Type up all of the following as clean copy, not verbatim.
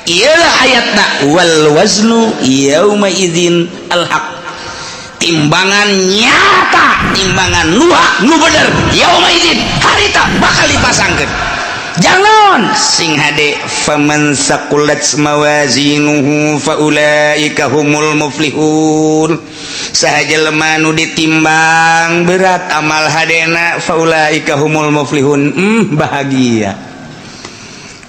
Iyalah ayatna wal waznu yauma idzin al haq, timbangan nyata, timbangan nu hak, nu bener, yauma idzin harita bakal dipasangkeun. Jangan sing hade, faman saqulat mawazinuhu faulaika humul muflihun. Saha jelema nu ditimbang berat amal hadena, faulaika humul muflihun, bahagia.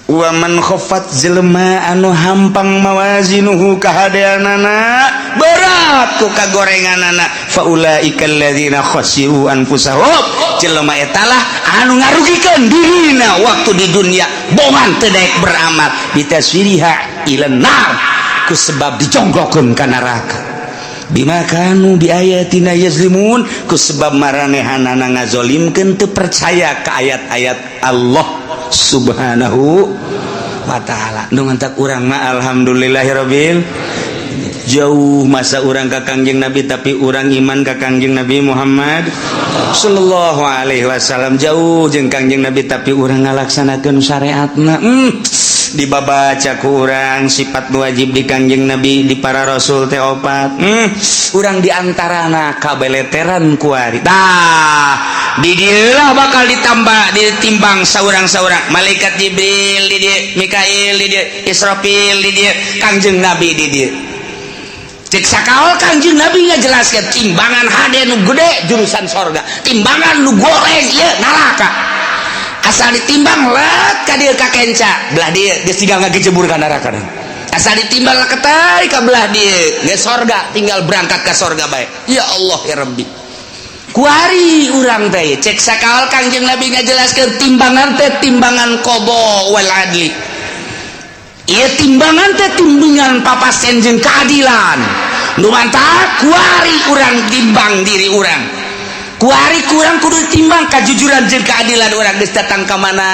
Wa man khaffat, jelema anu hampang, mawazinuhu kahadeanana berat ku kagorenganana, faulaika alladzina khasiru anfusahum, jelema etalah anu ngarugikeun dirina waktu di dunia, bongan teu daek beramal, bitaswiriha ilan nar, ku sebab dijonggokeun ka neraka, bima kanu bi ayatina yazlimun, ku sebab maranehanana ngazolimkeun, teu percaya ka ayat-ayat Allah Subhanahu wa ta'ala. Nu mantak urang mah alhamdulillahirabbil, jauh masa urang ka Kangjeng Nabi, tapi urang iman ka Kangjeng Nabi Muhammad sallallahu alaihi wasallam. Jauh jeung Kangjeng Nabi, tapi urang ngalaksanakeun syariatna. Dibabaca ku urang sifat wajib di Kangjeng Nabi, di para rasul teh opat. Urang diantarana kabeleteran kuari. Tah, di dieu bakal ditambah, ditimbang saurang-saurang. Malaikat Jibril di dieu, Mikail di dieu, Israfil di dieu, Kangjeng Nabi di dieu. Cek sakaol Kangjeng Nabi ngajelaskeun timbangan hade nu gede jurusan sorga, timbangan nu goreng ieu neraka. Asal ditimbang let ka dieu ka kenca belah dieu, geus tinggal ngagejebur ka neraka. Asal ditimbang leketai ka belah dieu geus sorga, tinggal berangkat ka sorga bae. Ya Allah ya Rabbi, kuari urang teh cek sakaol Kangjeng Nabi ngajelaskeun timbangan teh timbangan qada wal adli. Ieu timbangan teh timbangan papasen jeung keadilan. Nu mantak kuari urang timbang diri urang, kuari kurang kudu timbang kajujuran jeung keadilan urang. Geus datang ka mana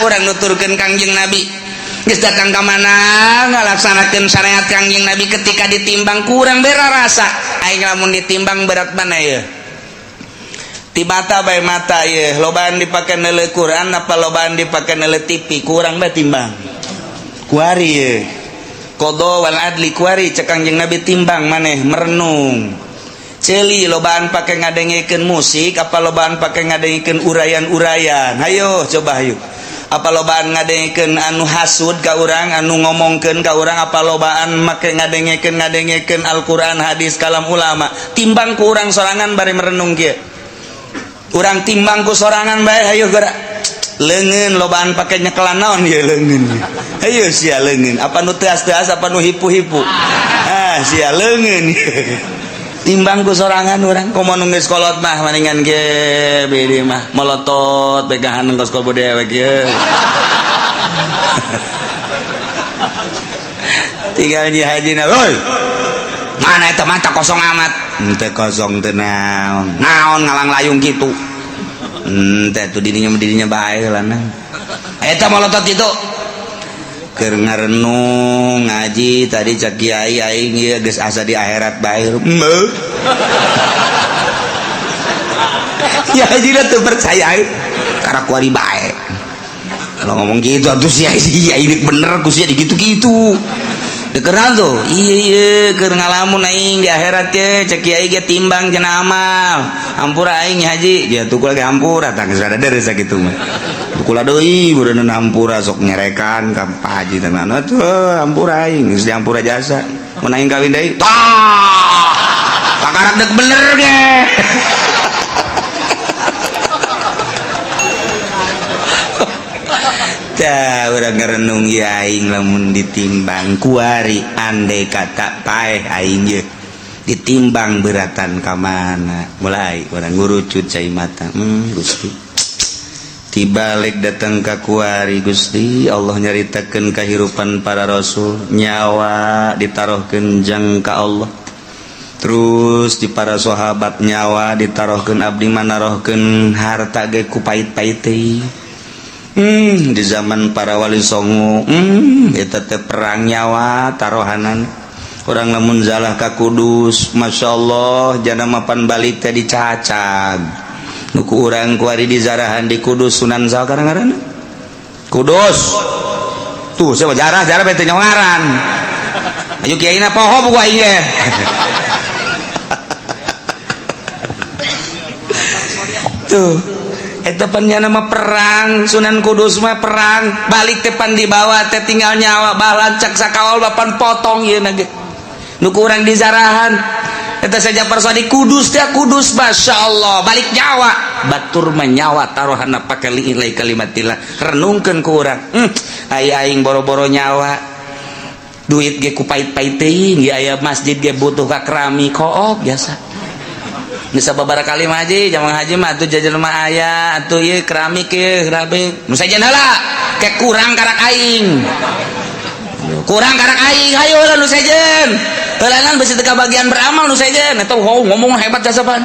urang nuturkeun Kangjeng Nabi, geus datang ka mana ngalaksanakeun syariat Kangjeng Nabi, ketika ditimbang kurang bera rasa aing lamun ditimbang berat mana ya ti mata bae. Mata ye lobaan dipake neuleu Quran apa lobaan dipake neuleu TV, kurang bae timbang kuari ye. Qada wal adli kuari cek Kangjeng Nabi, timbang maneh merenung. Ceuli lobaan pake ngadengekeun musik apa lobaan pake ngadengekeun uraian-uraian? Hayo coba, hayo. Apa lobaan ngadengekeun anu hasud ka urang, anu ngomongkeun ka urang, apa lobaan make ngadengekeun ngadengekeun Al-Qur'an, hadis, kalam ulama? Timbang ku urang sorangan bari merenung kieu. Urang timbang ku sorangan bae, hayo gerak. Leungeun lobaan pake nyekelan naon ye leungeun? Hayo sia, leungeun apa nu teas-teas apa nu hipu-hipu? Ah sia, leungeun timbang ku sorangan urang. Komo nu geus kolot mah maningan ge bede mah molotot begahan kos kobo dewek ye. Tinggal nyi haji na, "Woi, mana eta mata kosong amat?" "Henteu kosong teu naon naon ngalang layung kitu." "Henteu tuh, dirinya dirinya bae lah." Eta molotot kitu keur ngarenung ngaji tadi, cak kiai aing ieu geus asa di akhirat bae. Heuh. Ya haji teu percaya karena kuari bae. Kalau ngomong gitu atuh sia, iya ini bener ku sia digitu-gitu. Dikenal tuh, iya iya keur ngalamun aing di akhirat ye, cek kiai ge timbang cenah amal. Hampura aing haji, ya tuh lagi hampura tah geus rada deres sakitu mah. Kula deui meureun hampura sok nyerekan ka Pak Haji teh tuh, hampura aing geus dihampura jasa. Mun aing kawin deui, tah kakarak dek bener ge. Tah urang ngerenung ya aing lamun ditimbang kuari, andai kata paeh aing ye ditimbang beratan ka mana? Mulai urang ngurucut cai mata, Gusti, tibalik datang ka kuari Gusti Allah nyaritakeun kahirupan para rasul, nyawa ditaruhkeun jang ka Allah. Terus di para sahabat nyawa ditaruhkeun, abdi manarohkeun harta ge ku pait-pait teh. Di zaman para wali songo, eta teh perang nyawa tarohanan. Orang lamun zalah ka Kudus, Masya Allah, jana mapan balik teh dicacag. Nu ku urang kuari di zarahan di Kudus, Sunan saha ngaranna? Kudus. Tuh siapa jarah jarah bete nyongaran. Ayo kiai na poho buku aing ge. Tuh eta pan nya mah perang Sunan Kudus mah perang balik teh pan dibawa teh tinggal nyawa balancak sakawal bapan potong ieu na ge. Nu kurang dizarahan eta saja persadi Kudus teh Kudus Masya Allah balik nyawa batur menyawa taruhanna pake liilai kalimatillah renungkeun ku urang. Aya aing boro-boro nyawa duit ge ku pait-pait teuing ge aya masjid ge butuh ka keramik kook biasa geus sababaraha kali mah haji jamang haji mah atuh jajan mah aya atuh ieu keramik ieu keramik nu sajen heula ke kurang karak aing kurang karak aing hayu heula nu sejen heulanan besi teu kabagian beramal nu sejen eta ngomong hebat jasapan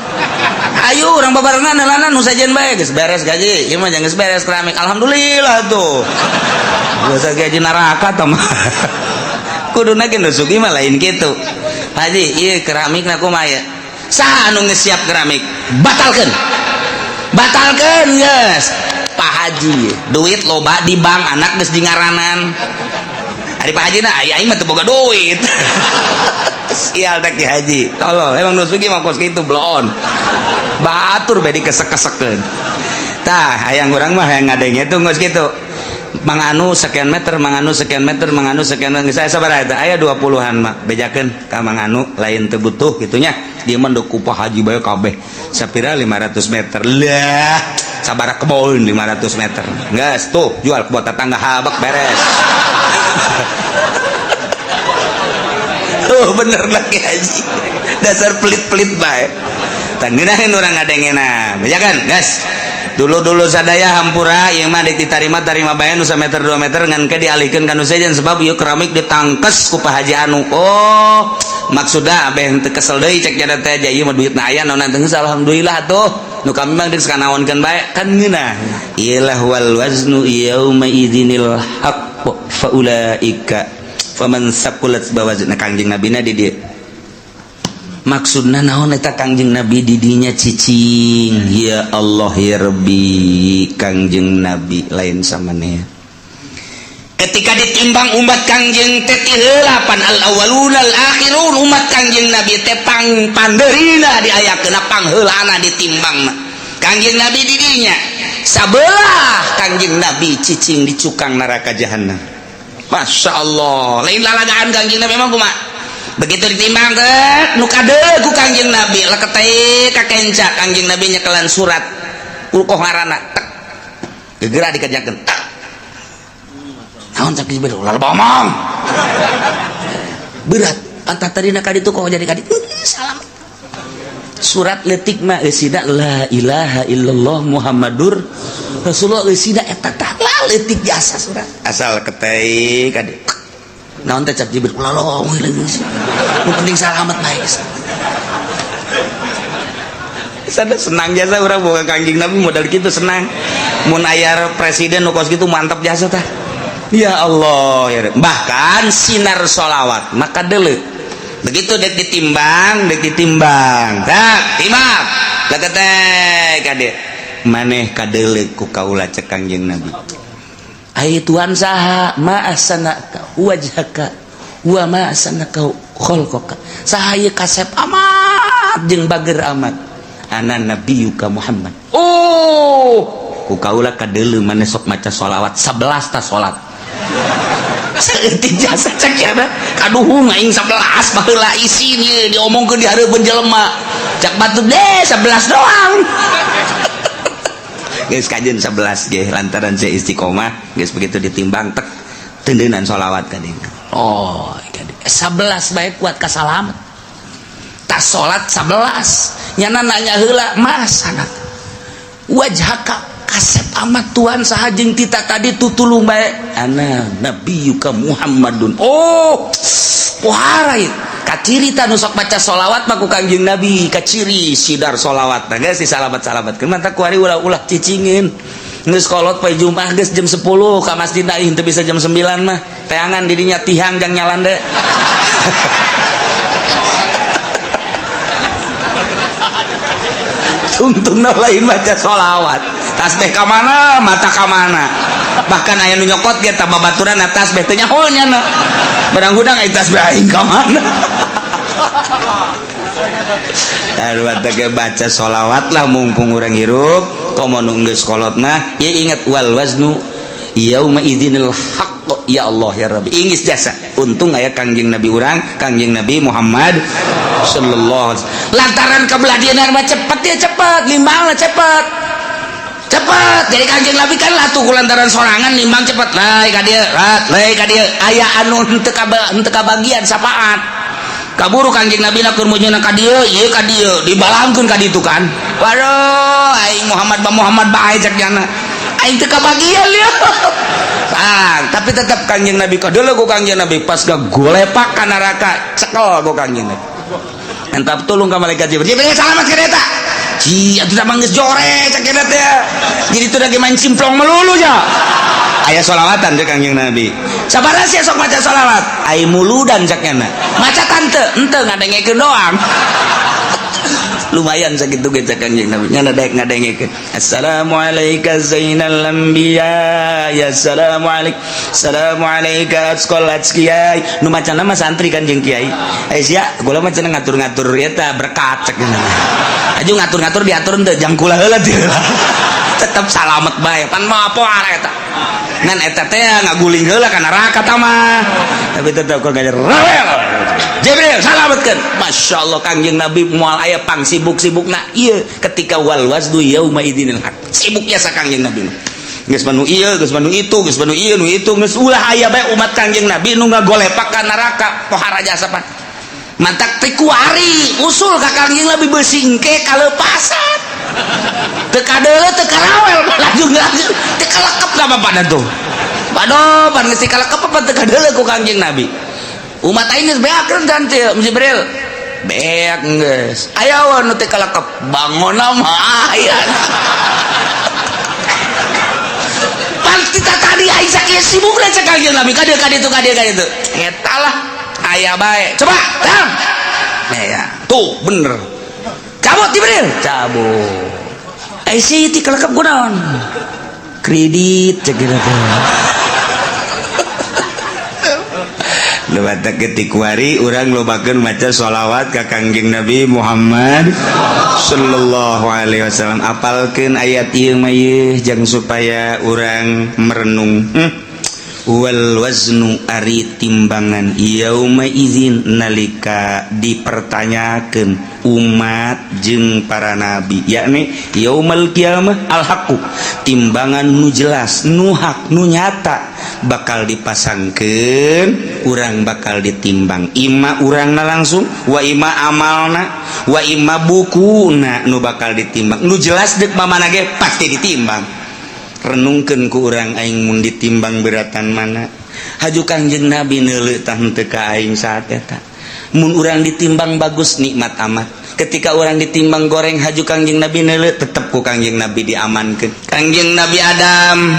ayo urang babarengan heulanan nu sejen bae geus beres gaji ieu mah geus beres keramik alhamdulillah tuh biasa gaji neraka tah mah kuduna ge nu sugi mah lain kitu haji ieu keramikna kumaha ya saha anu geus siap keramik batalkeun batalkeun geus Pak Haji duit loba di bank anak geus di ngaranan ari Pak Haji na aing mah teu boga duit sial teh Ki Haji tolol emang nu sugi mah kos kitu bloon batur bae dikesek-kesekeun tah hayang urang mah hayang ngadenge tuh geus kitu Mang Anu sekian meter, Mang Anu sekian meter, Mang Anu sekian meter. Saya sabar eta aya 20-an mah bejakeun ka Mang Anu lain teu butuh kitu nya. Dia mah ndek ku Pak Haji bae kabeh. Sapira 500 meter. Lah, sabaraha kebon 500 meter. Geus tuh jual kebon tetangga habek beres. Tuh bener lah Ki Haji. Dasar pelit-pelit bae. Tah ngeunaheun urang ngadengena. Bejakeun, geus. Dulu-dulu sadaya hampura ieu mah ditarima tarima bae nu sameter 2 meter ngan ke dialihkeun ka nu sejen sebab ieu keramik ditangkes ku Pak Haji anu. Oh, maksudna abeh teu kesel deui cek jada teh ja ieu mah duitna aya naon teh alhamdulillah tuh. Nu kami mah geus kanaonkeun bae kan ngeunah. Iyalah wal waznu yauma idzinil haqq fa ulaika faman saqulat bawazna Kangjeng Nabina di dieu. Maksudna naon eta Kangjeng Nabi didinya cicing ya Allah ya Rabbi Kangjeng Nabi lain samanea ketika ditimbang umat Kangjeng teh ti heula pan al awwalun al akhirun umat Kangjeng Nabi teh pang pandeurina diayakeun pangheulana ditimbangna Kangjeng Nabi didinya sabelah Kangjeng Nabi cicing di cukang neraka jahanam. Masya Allah lain lalagaan Kangjeng Nabi emang kumaha begitu ditimbang teh nu kadeul ku Kangjeng Nabi leketeh ka kenca Kangjeng Nabi nyekelan surat ulkoh ngaranna tek gegera dikerjakeun tek naon cak Jibril ulah bomong berat antah tadina ka ditu kok jadi ka ditu salam surat leutik mah eusina la ilaha illallah Muhammadur Rasulullah eusina eta tah leutik jasa surat asal keteh ka ditu naon teh cap Jibril ulah lomong nu penting salamet bae sada senang jasa urang boga Kangjeng Nabi modal kitu senang mun aya presiden nu kos kitu mantap jasa tah ya Allah ya bahkan sinar sholawat maka deuleu begitu dek ditimbang tak timbang leketek kade maneh kadeuleu ku kaula cek Kangjeng Nabi ai Tuhan saha ma ahsanaka wajhaka wa ma ahsanaka khalqaka saha ieu kasep amat jeung bager amat ana nabiyuka Muhammad. Oh ku kaula kadeuleu maneh sok maca sholawat 11 ta salat saeutik jasa cek ya kaduhung aing 11 baheula isin ieu diomongkeun di hareupeun jelema cak batu deh 11 doang. Geus kajen 11 ge lantaran saya istiqomah geus begitu ditimbang tek tendeunan sholawat ka dieu. Oh, 11 bae kuat ka salamet. Tas salat 11 nyana nanya heula mas anak wajhaka kasep amat Tuhan saha jeung tita tadi tutulung bae ana nabiyuka Muhammadun. Oh, pohara ieu kaciri ta nu sok baca sholawat mah ku Kangjeng Nabi kaciri sidar sholawat nah geus disalamat-salamatkeun mantap ku hari ulah-ulah cicingin geus kolot poe Jumat geus jam 10 ka masjid aing teu bisa jam 9 mah teangan didinya tihang jang nyalande. Tungtungna lain baca sholawat tasbih ka mana mata ka mana Bahkan aya nu nyokot ge tah babaturan tasbih teh nyaho nya. Barang hudang aya tasbih aing ka mana. Baca sholawat lah mumpung urang hirup komo nu geus kolot mah ya ingat wal waznu yauma idzinil haqq ya Allah ya Rabbi ingis jasa untung aya Kangjeng Nabi urang Kangjeng Nabi Muhammad sallallahu alaihi wasallam lantaran kebelah dieuna mah cepet ya cepet nimbangna cepet cepet jadi Kangjeng Nabi kan latuh ku lantaran sorangan nimbang cepet lae ka dieu lae ka dieu aya anu henteu kabagian sapaat kaburu Kangjeng Nabi lakur mujuna ka dieu ieu ka dieu dibalangkeun ka ditu kan waduh aing Muhammad ba Muhammad bae cek jana aing teu kabagian lieu ah tapi tetap Kangjeng Nabi kadeuleu ku Kangjeng Nabi pas gagolepak ka neraka cekel ku Kangjeng Nabi entap tulung ka malaikat Jibril Jibril salamat ka eta ci atuh da geus jore cek eta teh jadi teu lagi main simplong melulu ja aya sholawatan cek Kangjeng Nabi sabaraha sia sok maca sholawat ai muludan cek nyana maca tante ente ngadengekeun doang lumayan sakitu ge cek Kangjeng Nabi nyana daek ngadengekeun assalamualaika zainal anbiya ya assalamualaik assalamualaika asqal kiai nu macana mah santri kan jeung kiai eh sia gula mah cenah ngatur-ngatur eta berkat cek nyana aju ngatur-ngatur diatur henteu jang kula heula tetep salamet bae pan mah apa eta ngan eta teh ngaguling heula ka neraka tah mah tapi tetep kok gajar rawel Jibril salametkeun masyaallah Kangjeng Nabi moal aya pang sibuk-sibukna ieu ketika wal waznu yauma idzinil haq sibuk jasa Kangjeng Nabi geus manu ieu geus manu itu geus manu ieu nu itu geus ulah aya bae umat Kangjeng Nabi nu ngagolepak ka neraka pohara jasa pan mantak teh kuari usul ka Kangjeng Nabi beusi engke kalepasan teu kadeuleu teu karawel laju laju teu kalekep ka bapana tuh waduh pan geus teu kalekep apa teu kadeuleu ku Kangjeng Nabi umat aing geus beak dan teu Jibril beak geus aya nu teu kalekep bangona mah aya pan kita tadi aing sakieu sibukna cek Kangjeng Nabi ka dieu ka ditu ka dieu ka ditu eta lah aya bae coba tang ya tuh bener cabut Jibril cabut eh si ti kalekep kunaon kredit cek gitu lu batak ketikuari urang lobakeun maca sholawat ka Kangjeng Nabi Muhammad sallallahu alaihi wasallam apalkeun ayat ieu mah ieu jang supaya urang merenung wal waznu ari timbangan yauma idzin nalika dipertanyakeun umat jeung para nabi yakni yaumal qiyamah al haqqu timbangan nu jelas nu hak nu nyata bakal dipasangkeun urang bakal ditimbang ima urangna langsung wa ima amalna wa ima bukuna nu bakal ditimbang nu jelas deuk mamana ge pasti ditimbang renungkeun ku urang aing mun ditimbang beratan mana haju Kangjeng Nabi neuleuh tah henteu ka aing saat eta mun urang ditimbang bagus nikmat amat ketika urang ditimbang goreng haju Kangjeng Nabi neuleuh tetep ku Kangjeng Nabi diamankeun Kangjeng Nabi Adam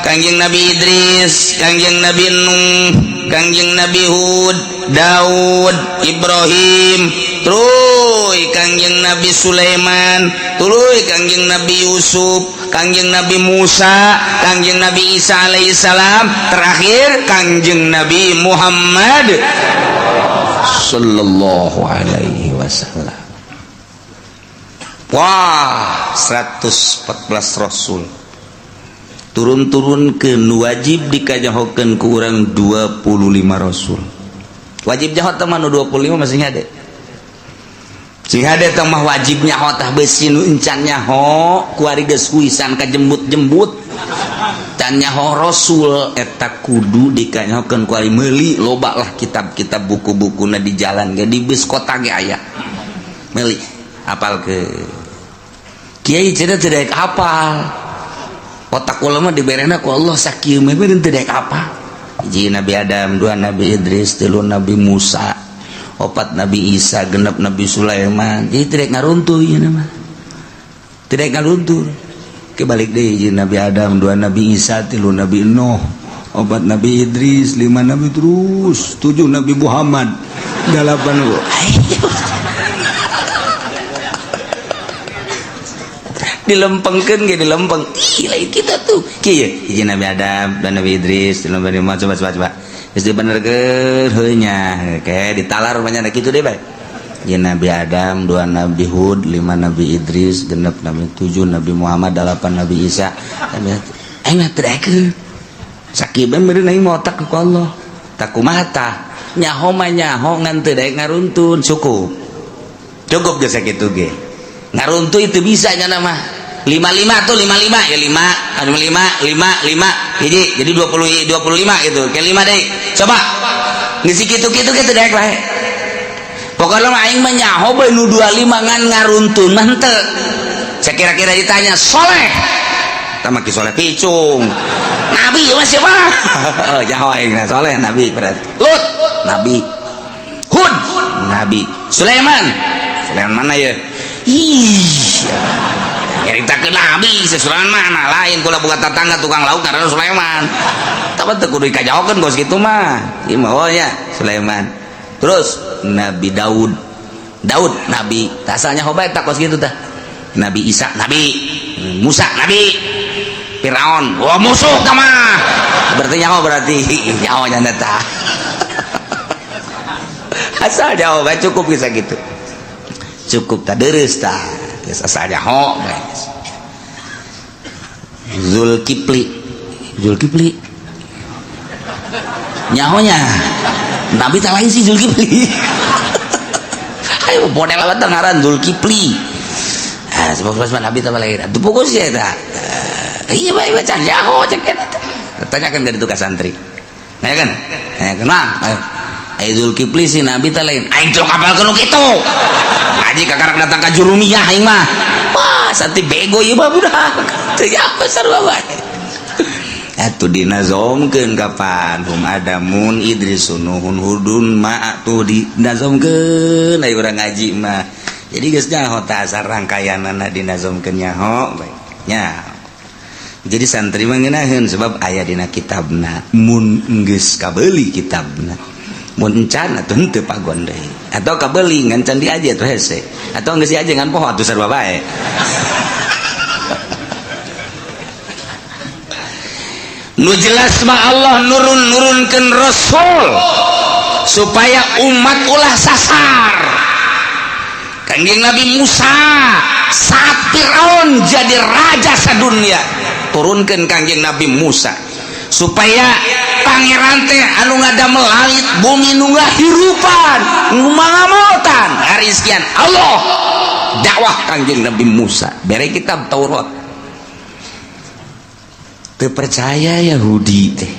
Kangjeng Nabi Idris Kangjeng Nabi Nuh Kangjeng Nabi Hud Daud Ibrahim tuluy Kangjeng Nabi Sulaiman tuluy Kangjeng Nabi Yusuf Kangjeng Nabi Musa Kangjeng Nabi Isa alaihissalam terakhir Kangjeng Nabi Muhammad sallallahu alaihi wasallam. Wah 114 rasul turun-turun ke wajib dikajahokeun ku urang 25 rasul wajib jaho teh mah nu 25 masih hade sing hade teh mah wajib nyaho tah beusi nu encan nyaho kuari geus kuisan kajembut-jembut can nyaho rasul eta kudu dikanyahokeun kuari meuli loba lah kitab-kitab buku-bukuna di jalan ge di bus kota ge aya meuli apal ke kiai cenah teu daek apal otak ulama diberena ku Allah sakieu mah teu daek apal hiji Nabi Adam dua Nabi Idris tilu Nabi Musa opat Nabi Isa genep Nabi Sulaiman jadi tidak ngaruntuh ieu mah tidak ngaruntuh kebalik deui hiji Nabi Adam dua Nabi Isa tilu Nabi Nuh opat Nabi Idris lima Nabi terus tujuh Nabi Muhammad delapan Dilempengkeun ge dilempeng. Ih, lain kita tuh. Kieu hiji Nabi Adam dan Nabi Idris dilempeng, coba coba coba. Geus dibenerkeun heuh nya, kayak ditalar rupanya kitu deh bae. Ya Nabi Adam, dua Nabi Hud, lima Nabi Idris, genep Nabi, tujuh Nabi Muhammad, delapan Nabi Isa. Aing mah teu daekeun. Sakieu meureun aing mau otak ku Allah. Tak kumaha tah? Nyaho mah nyaho, ngan teu daek ngaruntun, cukup. Cukup geus sakitu ge. Ngaruntun itu bisa nya mah. Lima lima tuh, lima lima ya, lima lima lima lima lima hiji jadi 20, 25 gitu, kayak lima deh. Coba ngisi kitu kitu kitu daek bae. Pokoknya mah aing mah nyaho bae nu 25, ngan ngaruntun mah henteu. Saya kira-kira ditanya soleh, tah mah soleh picung. Nabi mah siapa? Oh, nyaho aing nah, soleh nabi berarti. Lut nabi, Hud nabi, Sulaiman. Sulaiman mana ya? Ih, nyaritakeun nabi si Sulaiman mana lain kula buka tetangga tukang lauk karena Sulaiman. Tapi teu kudu dikajahokeun kos kitu mah. Ieu mah, oh nya Sulaiman. Terus Nabi Daud. Daud nabi. Tah asalnya hoba eta kos kitu tah. Nabi Isa nabi, Musa nabi. Firaun, wah, musuh tah mah. Berarti nyaho, berarti nyaho nya tah. Asal nyaho bae cukup bisa gitu. Cukup tah, dereus tah. Geus asal nyaho bae. Zulkifli. Zulkifli. Nyahonya. Nabi tak lain sih Zulkifli. Ayo model apa ngaran Zulkifli. Ah, sebab sebab Nabi tak lain. Atuh pokok sih eta. Iya bae baca nyaho cek eta. Tanyakan dari itu ka santri. Nanya kan? Nanya kan? Nah, ayo. Ayo Zulkifli si Nabi tak lain. Aing teu kapal kitu. Ngaji kakarak datang ka Jurumiyah aing mah. Wah, santri bego ieu mah budak. Teu apa sarua bae. Atuh dinazomkeun kapan hum adamun Idrisun Nuhun Hudun ma atuh dinazomkeun aya urang ngaji mah. Jadi geus nyaho tah asal rangkaianana dinazomkeun, nyaho bae. Nya. Jadi santri mah ngeunaheun sebab aya dina kitabna, mun geus kabeuli kitabna. Mun encan atuh henteu pagon deui. Atau kabeuli ngan can diaji atuh hese. Atau geus diaji ngan poho atuh sarua bae. Nu jelas mah Allah nurun-nurunkeun rasul supaya umat ulah sasar. Kanjeng Nabi Musa saat Fir'aun jadi raja sadunia, turunkan Kanjeng Nabi Musa supaya pangeran teh anu ngadamel langit bumi, nu ngahirupan, nu mangamotan hari sekian Allah. Dakwah Kanjeng Nabi Musa, bere kitab Taurat. Teu percaya Yahudi teh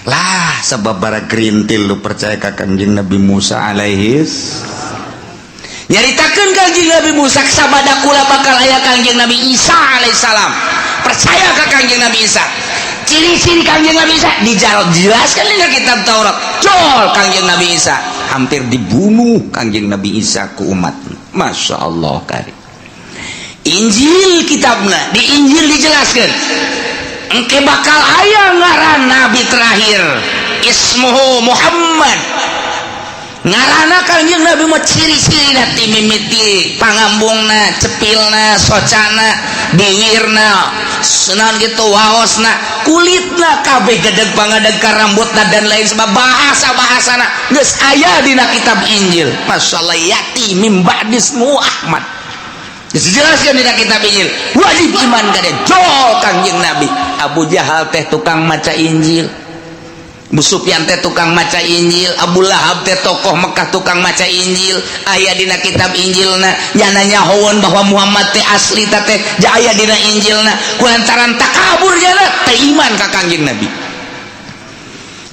lah, sebab bara gerintil lu percaya ka Kanjeng Nabi Musa alaihis. Nyaritakeun Kanjeng Nabi Musa sabada kula bakal aya Kanjeng Nabi Isa alaihissalam. Percaya ka Kanjeng Nabi Isa, ciri-ciri Kanjeng Nabi Isa dijelaskan di kitab Taurat. Jol Kanjeng Nabi Isa hampir dibunuh Kanjeng Nabi Isa ku umat. Masya Allah kari Injil kitabna, di Injil dijelaskan engke bakal aya ngaran nabi terakhir, ismuhu Muhammad. Ngaranna Kanjeng Nabi mah ciri-ciri ti mimiti pangambungna, cepilna, socana, biwirna, senan gitu, waosna, kulitna kabeh gedeg pangadeg ka rambutna dan lain sebab bahasa-bahasana geus aya dina kitab Injil. Masyaallah, yati mim ba'dismu Ahmad. Dijelaskan dina kitab Injil, wajib iman ka dia. Jol Kanjeng Nabi. Abu Jahal teh tukang maca Injil, Abu Sufyan teh tukang maca Injil, Abu Lahab teh tokoh Mekah tukang maca Injil. Aya dina kitab Injilna, nyana nyahoan bahwa Muhammad teh asli teh ja aya dina Injilna. Kulantaran takabur nyana teh iman ka Kanjeng Nabi.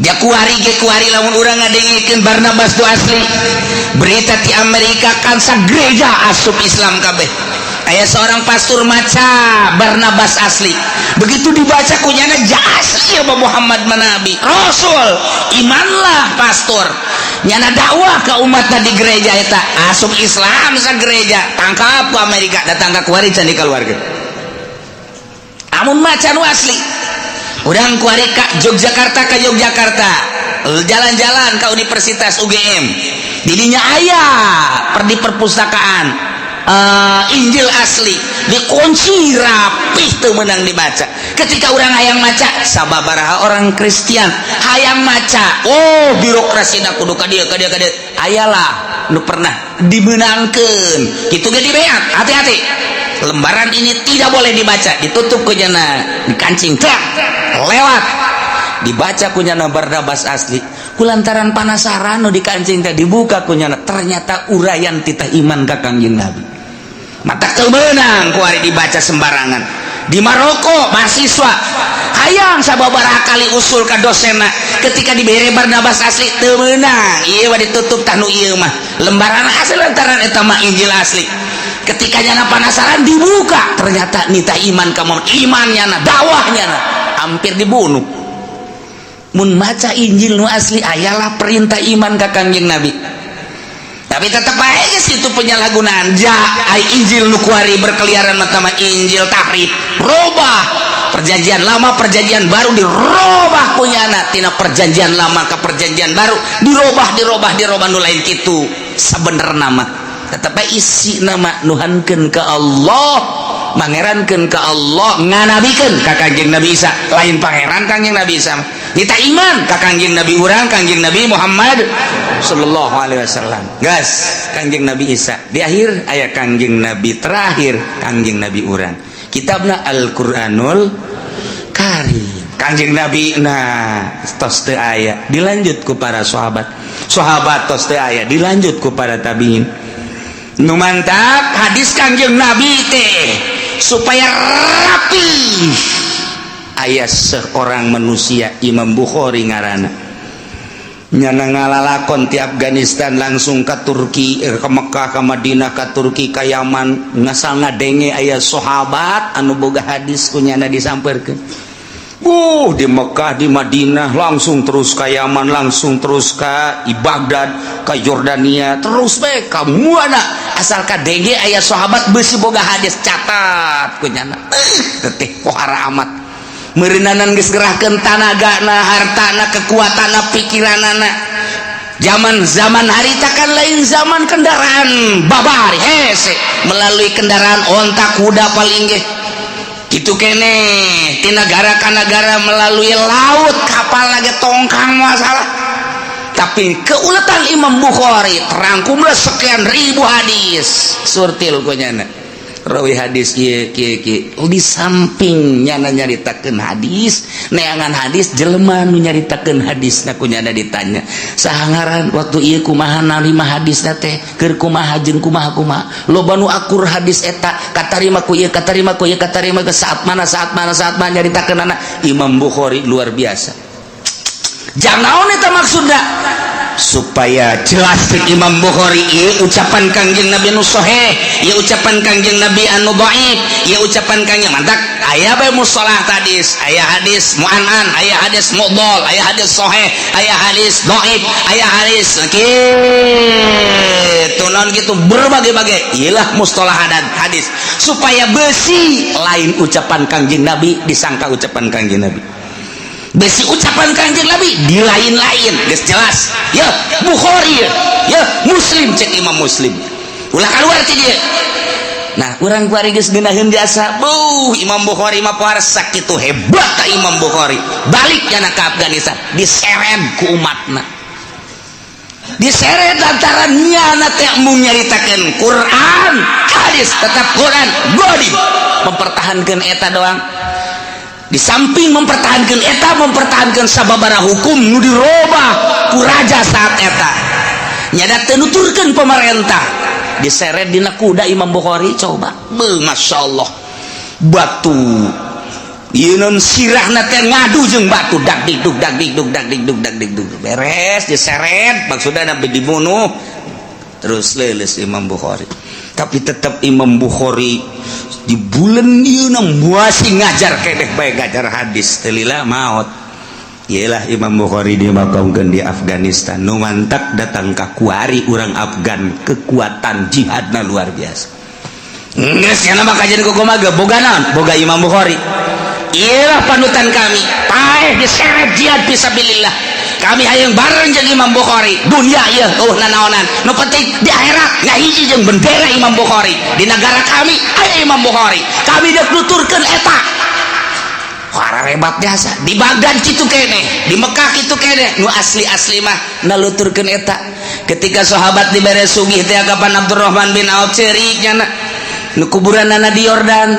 Ja kuari ge kuari lamun urang ngadengikeun Barnabas tu asli, berita di Amerika kan gereja asup Islam kabeh. Aya seorang pastor maca Barnabas asli, begitu dibaca kunyana ja asli ya Muhammad manabi Rasul, imanlah pastor. Nyana dakwah ke umat di gereja eta asup Islam sa gereja, tangkap ke Amerika, datang ke kuari can dikeluarkeun. Amun maca nu asli, urang kuari ka Yogyakarta, ke Yogyakarta jalan-jalan ke Universitas UGM, didinya aya per di perpustakaan. Injil asli dikunci rapih, teu meunang dibaca. Ketika orang hayang maca, sababaraha orang Kristen hayang maca, oh, birokrasi kudu ka dieu, ka dieu, ka dieu. Ayalah nu pernah dimenangkeun kitu ge, dibeat, "Hati-hati, lembaran ini tidak boleh dibaca." Ditutup ku nyana, dikancing tak lewat, dibaca ku nyana Barnabas asli. Kulantaran panasaran nu dikancing teh, dibuka ku nyana, ternyata uraian titah iman ka Kangjeng Nabi. Mata kemenang kuari dibaca sembarangan. Di Maroko mahasiswa hayang sababaraha kali usul ka dosena, ketika dibere Barnabas asli teu meunang, ieu mah ditutup, tah nu ieu mah lembaran asli, lantaran eta mah Injil asli. Ketika nyana penasaran, dibuka, ternyata nita iman ka iman nyana, dakwah nyana hampir dibunuh. Mun maca Injil nu asli, ayalah perintah iman ka Kangjeng Nabi, tapi tetap aja geus itu penyalahgunaan. Ja ai Injil nu kuari berkeliaran mata mah Injil tahrif, robah Perjanjian Lama, Perjanjian Baru dirobah punyana, tina Perjanjian Lama ke Perjanjian Baru dirobah, dirobah, dirobah. Nu lain kitu sebenerna mah, tetap isi nama nuhankeun ke Allah, mangerankeun ke Allah, nganabikeun ka Kangjeng Nabi Isa, lain pangeran Kangjeng Nabi Isa mah. Kita iman ka Kangjeng Nabi urang, Kangjeng Nabi Muhammad sallallahu alaihi wasallam. Gas Kangjeng Nabi Isa di akhir aya Kangjeng Nabi terakhir, Kangjeng Nabi urang, kitabna Al-Qur'anul Karim. Kangjeng Nabi nah tos teu aya, dilanjut ku para sahabat. Sahabat tos teu aya, dilanjut ku para tabiin. Nu mantap hadis Kangjeng Nabi teh supaya rapi, aya seorang manusia, Imam Bukhari ngaranna, nyana ngalalakon ti Afghanistan langsung ke Turki, ke Mekah, ke Madinah, ke Turki, ke Yaman, ngasal ngadenge aya sahabat anu boga hadis, ku nyana disamperkeun. Di Mekah, di Madinah, langsung terus ke Yaman, langsung terus ke Baghdad, ke Jordania, terus bae ka mana asal kadenge aya sahabat besi boga hadis, catat ku nyana. Teteh pohara amat meureunanan geus gerahkeun tanagana, hartana, kekuatanna, pikiranana. Zaman zaman harita kan lain zaman kendaraan babari hese, melalui kendaraan onta, kuda paling ge gitu kene, di negara ke negara melalui laut, kapal lagi tongkang masalah. Tapi keuletan Imam Bukhari terangkumlah sekian ribu hadis, surtil ku nyana rawi hadis kieu kieu kieu. Di samping nyana nyaritakeun hadis, neangan hadis, jelema nu nyaritakeun hadis na ku nyana ditanya, "Saha ngaran? Waktu ieu kumaha narima hadisna teh? Keur kumaha jeung kumaha kumaha?" Loba nu akur hadis eta katarima ku ieu, katarima ku ieu, katarima ke saat mana, saat mana, saat mana nyaritakeun. Imam Bukhari luar biasa. Jangan naon eta maksudna, supaya jelas cek Imam Bukhari, ieu ucapan Kangjeng Nabi nu sahih, ieu ucapan Kangjeng Nabi anu dhaif, ieu ucapan Kangjeng. Mantak aya bae mustalah hadis, aya hadis mu'an'an, aya hadis mudhal, aya hadis sahih, aya hadis dhaif, aya hadis kitu naon gitu, berbagai-bagai iyalah mustalah hadis, supaya besi lain ucapan Kangjeng Nabi disangka ucapan Kangjeng Nabi, besi ucapan Kangjeng Nabi di lain-lain. Geus jelas ya Bukhari ya, ya Muslim, cek Imam Muslim ulah keluar ti dia. Nah, urang kuari geus ngeunaheun jasa, buh, Imam Bukhari mah pohara sakitu hebat ka Imam Bukhari. Balik nyana ke Afghanistan, diseret ku umatna, diseret lantaran nyana teh embung nyaritakeun Quran hadis, tetap Quran godi, mempertahankan eta doang. Di samping mempertahankan eta, mempertahankan sababara hukum nu dirobah ku raja saat eta, nyada teu nuturkeun pemerintah, diseret dina kuda Imam Bukhari. Coba, beuh, Masya Allah, batu ieu non sirahna teh ngadu jeung batu, dak dikduk dak dikduk dak dikduk dak dikduk. Beres diseret, maksudna nabi dibunuh, terus leuleus Imam Bukhari. Tapi tetap Imam Bukhari di bulan ieu masih ngajar keneh bae, ngajar hadis teu lila maot. Iyalah Imam Bukhari dimakamkan di Afghanistan. Nu mantak datang ka kuari urang Afgan, kekuatan jihadna luar biasa. Geus nya mah kajian kumaha ge boga naon? Boga Imam Bukhari. Iyalah panutan kami. Paeh diseret jihad fisabilillah. Kami hayang bareng jeung Imam Bukhari. Dunia ieu eueuh nanaonan, nu penting di akhirat ngahiji jeung bendera Imam Bukhari. Di negara kami aya Imam Bukhari, kami dek nuturkeun eta. Hebat biasa di Baghdad kitu kene, di Mekah kitu kene. Nu asli-asli mah naluturkeun eta. Ketika sahabat dibere sugih teh, kapan Abdurrahman bin Auf ceurik nyana nu kuburanana di Yordan.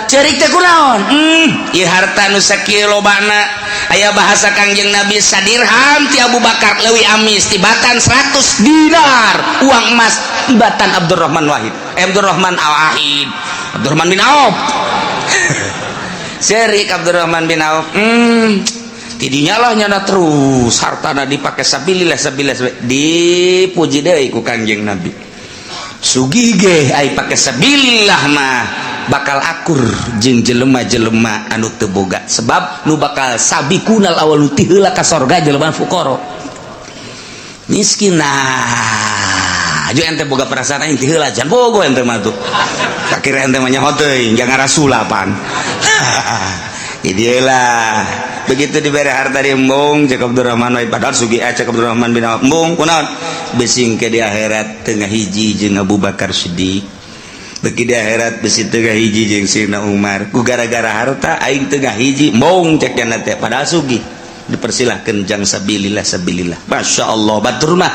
Ceurik teh kunaon? Ieu harta nu sakieu lobana, aya bahasa Kangjeng Nabi, sadirham ti Abu Bakar leuwih amis tibatan 100 dinar uang emas tibatan Abdurrahman Wahid, Abdurrahman Al-Wahid, Abdurrahman bin Auf. Ceurik Abdurrahman bin Auf, tidinya lah nyana terus hartana dipakai sabilillah, sabilillah. Dipuji deui ku Kangjeng Nabi, sugih ge ai pake sabilillah mah bakal akur jeung jelema-jelema anu teu boga, sebab nu bakal sabiqunal awal ti heula ka sorga jelema fuqara, miskin. Nah, aju ente boga perasaan aing ti heula jan bogo ente mah tuh. Kakira ente mah nyaho teuing, jangan rasulapan. Lah, begitu diberi harta di embung, cek Abdurrahman wae, padahal sugih, cek Abdurrahman bin Auf, embung kunaon, bisi ke di akhirat teu ngahiji jeung Abu Bakar Siddiq, beki di akhirat bisi teu ngahiji jeung Sayyidina Umar, ku gara-gara harta aing teu ngahiji, embung, cek jana teh. Padahal sugih, dipersilahkan jang sabilillah, sabilillah. Masya Allah, batur mah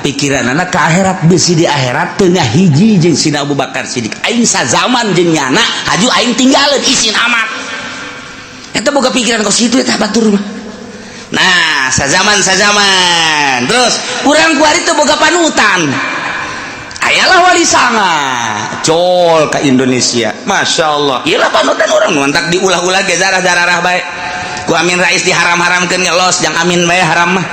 pikiran anak ke akhirat, bisi di akhirat teu ngahiji jeung Sayyidina Abu Bakar Siddiq, aing sazaman jeung nyana, haju aing tinggalin isin amat. Eta boga pikiran kos kitu eta batur mah. Nah, sazaman sazaman terus urang kuari teu boga panutan. Ayalah Wali Sanga col ke Indonesia, Masya Allah. Iyalah panutan orang, mantak diulah-ulah ge zarah-zarah bae ku Amin Rais diharam-haramkeun, ngelos jang Amin bae haram mah.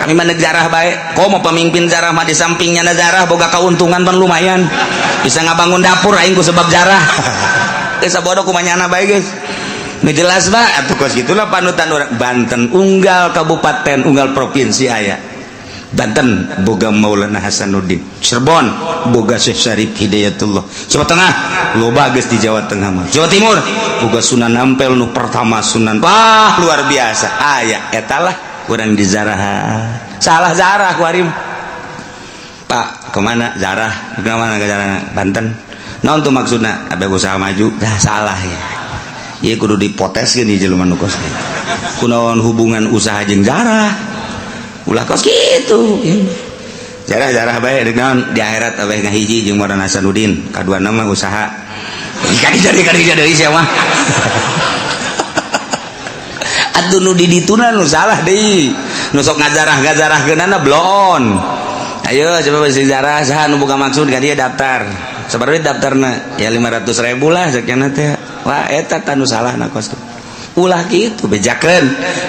Kami mah zarah bae. Komo pemimpin zarah mah, di sampingnya zarah boga keuntungan pan lumayan, bisa ngabangun dapur aing ku sebab zarah. Geus sabodo kumanyana bae, guys. Nu jelas mah atuh kos gitulah panutan orang. Banten unggal kabupaten, unggal provinsi aya. Banten boga Maulana Hasanuddin, Cirebon boga Syekh Syarif Hidayatullah, Jawa Tengah loba geus, di Jawa Tengah mah, Jawa Timur boga Sunan Ampel nu pertama, Sunan, wah, luar biasa aya. Etalah kurang di zarah, salah zarah kuari. Pak, kemana zarah, kemana ke zarah Banten, naon tuh maksudna? Abe usaha maju dah salah ya. Ieu kudu dipoteskeun di jelema nu kos kunaon hubungan usaha jeung zarah. Ulah kos kitu, jarah-jarah bae dengan di akhirat abeh ngahiji jeung Maulana Hasanuddin. Kadua nama usaha kadi jadi kadi jadi sia mah. Atuh nu di dituna nu salah deui, nu sok ngajarah-ngajarahkeunana bloon. Ayo coba sejarah, saha nu boga maksud ka dia daftar, sabaraha daftarna ya? 500 ribu lah sekian teh. Wah, eta tanu salah na kos. Ulah gitu, bejakeun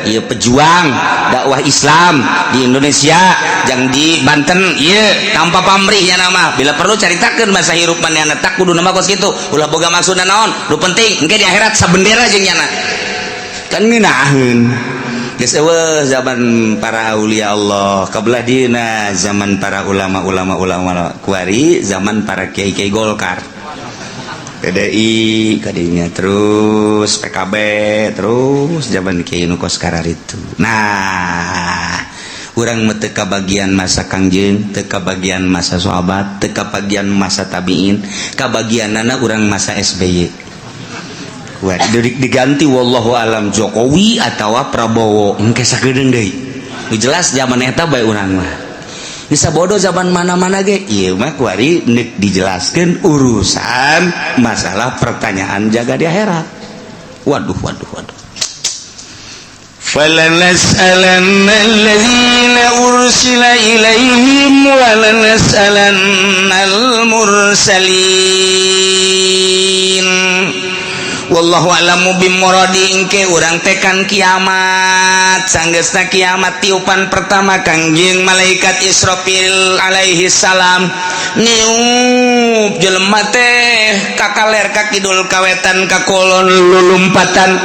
ieu pejuang dakwah Islam di Indonesia jang di Banten ieu tanpa pamrih nya nama. Bila perlu caritakeun masa hirup manehna, tak kudu nama kos kitu. Ulah boga maksudna naon, nu penting engke di akhirat sabendera jeung nyana, kan ngeunaheun. Geus eueuh zaman para aulia Allah, kabelah dieuna zaman para ulama-ulama, ulama kuari zaman para kiai-kiai Golkar, PDI kadinya, terus PKB, terus zaman kiai nu kos itu. Nah, urang mah teu kabagian masa Kangjeng, teu kabagian masa sahabat, teu kabagian masa tabiin, kabagianana urang masa SBY. Wah, diganti wallahu alam Jokowi atau Prabowo engke sakedeung deui. Nu jelas zaman eta bae urang mah. Bisa bodoh zaman mana-mana ge ieu mah kuari nek dijelaskeun urusan masalah pertanyaan jaga di akhirat. Waduh, waduh, waduh. فلنسألن الذين أرسل إليهم ولنسألن المرسلين. Wallahu a'lamu bimuradi. Engke urang tekan kiamat, sanggeusna kiamat tiupan pertama Kangjeng malaikat Israfil alaihi salam niup, jelema teh kakaler, ka kidul, kawetan, ka kulon, lulumpatan.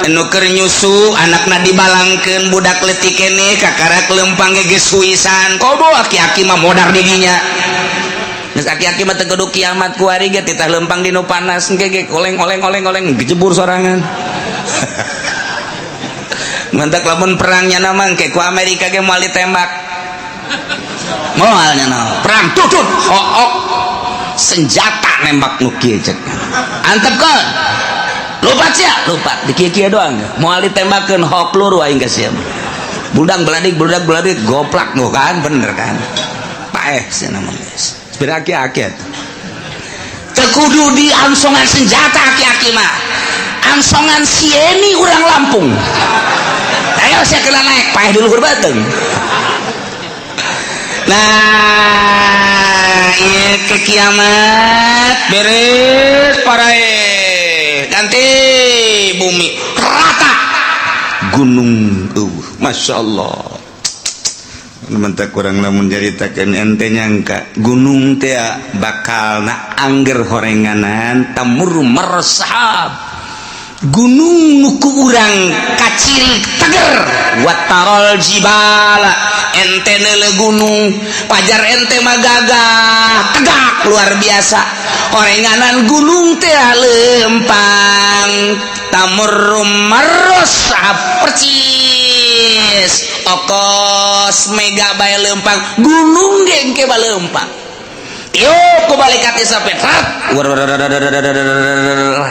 Anu keur nyusu anakna dibalangkeun, budak leutik keneh kakarak lempang ge geus huisan. Komo aki-aki mah modar didinya. Geus aki-aki mah teu kudu kiamat, kuari ge titah lempang di nu panas engke ge oleng oleng oleng oleng gejebur sorangan. Mantak lamun perangnya nama ke ku Amerika ge moal ditembak. Moal nya perang tutut hook senjata nembak nu kieu cek. Antepkeun. Lupat sia, lupat di kieu-kieu doang. Moal ditembakeun hok peluru aing ka sia. Budak beladik budak beladik goplak nu kan bener kan. Paeh sia nama geus. Beraki-aki teu kudu di angsongan senjata aki-aki mah. Angsongan sieni urang Lampung. Ayo sia kena naik paeh di luhur beuteung. Nah, ieu ke kiamat beres parae ganti bumi rata gunung Masya Allah. Mentak kurang lamun nyaritakeun ente nyangka gunung teh bakal na angger horenganan tamur mersahab gunung nu ku urang kaciri teger watarol jibala ente neule gunung pajar ente mah gagah tegak luar biasa horenganan gunung teh lempang tamur mersahab percis okos mega bae lempang gunung ge engke balempang tiup ku malaikat sampai rat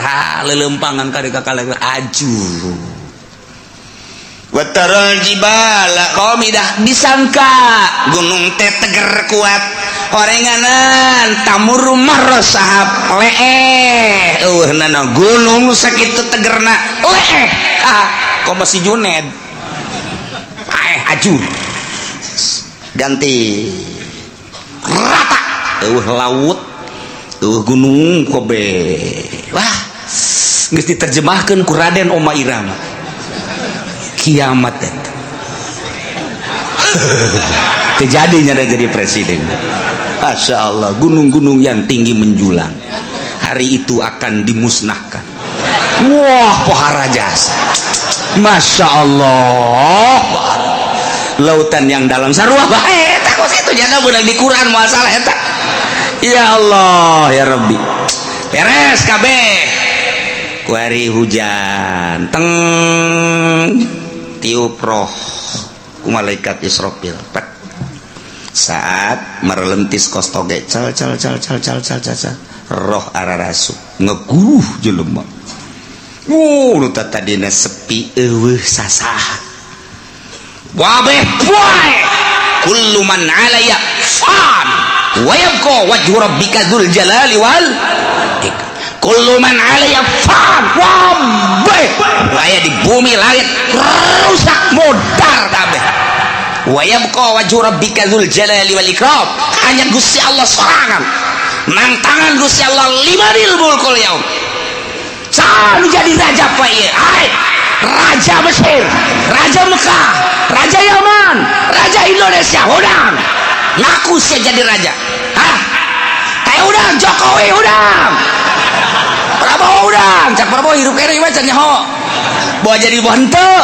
ha lelempangan kari kakak aju wataral jibala qamidah disangka gunung teh teger kuat horenganan tamur marosahab leeh eueuh nana gunung sakitu tegerna leeh ah komo si Juned paeh aju ganti rata eueuh laut eueuh gunung kobe wah geus diterjemahkeun ku Raden Oma Irama kiamat eta terjadinya jadi presiden. Masya Allah, gunung-gunung yang tinggi menjulang hari itu akan dimusnahkan. Wah, pohara jasa. Masya Allah, lautan yang dalam sarua bae eta kos itu jangan budak di Quran masalah eta. Ya Allah ya Rabbi, beres kabeh kuari hujan teng tiup roh ku malaikat Israfil. Pek. Saat merelentis kos toge cal cal cal cal cal cal cal cal roh ararasu ngeguruh jelema. Wuh, nu tadina sepi eueuh sasah. Wabeh poe kullu man 'alaiya fan wa yabqa wajhu rabbika dzul jalali wal ikram. Kullu man 'alaiya fan wabeh aya di bumi langit rusak modar kabeh. Wa yabqa wajhu rabbika dzul jalali wal ikram, hanya Gusti Allah sorangan nang tangan Gusti Allah limanil mulkul yaum. Sanu jadi raja apa ieu? Hai, raja Mesir, raja Mekah, raja Yaman, raja Indonesia, udang ngaku saya jadi raja. Hah? Kayak udang Jokowi udang, Prabowo udang, cak Prabowo hirup kene mah can nyaho. Bawa jadi buah henteu,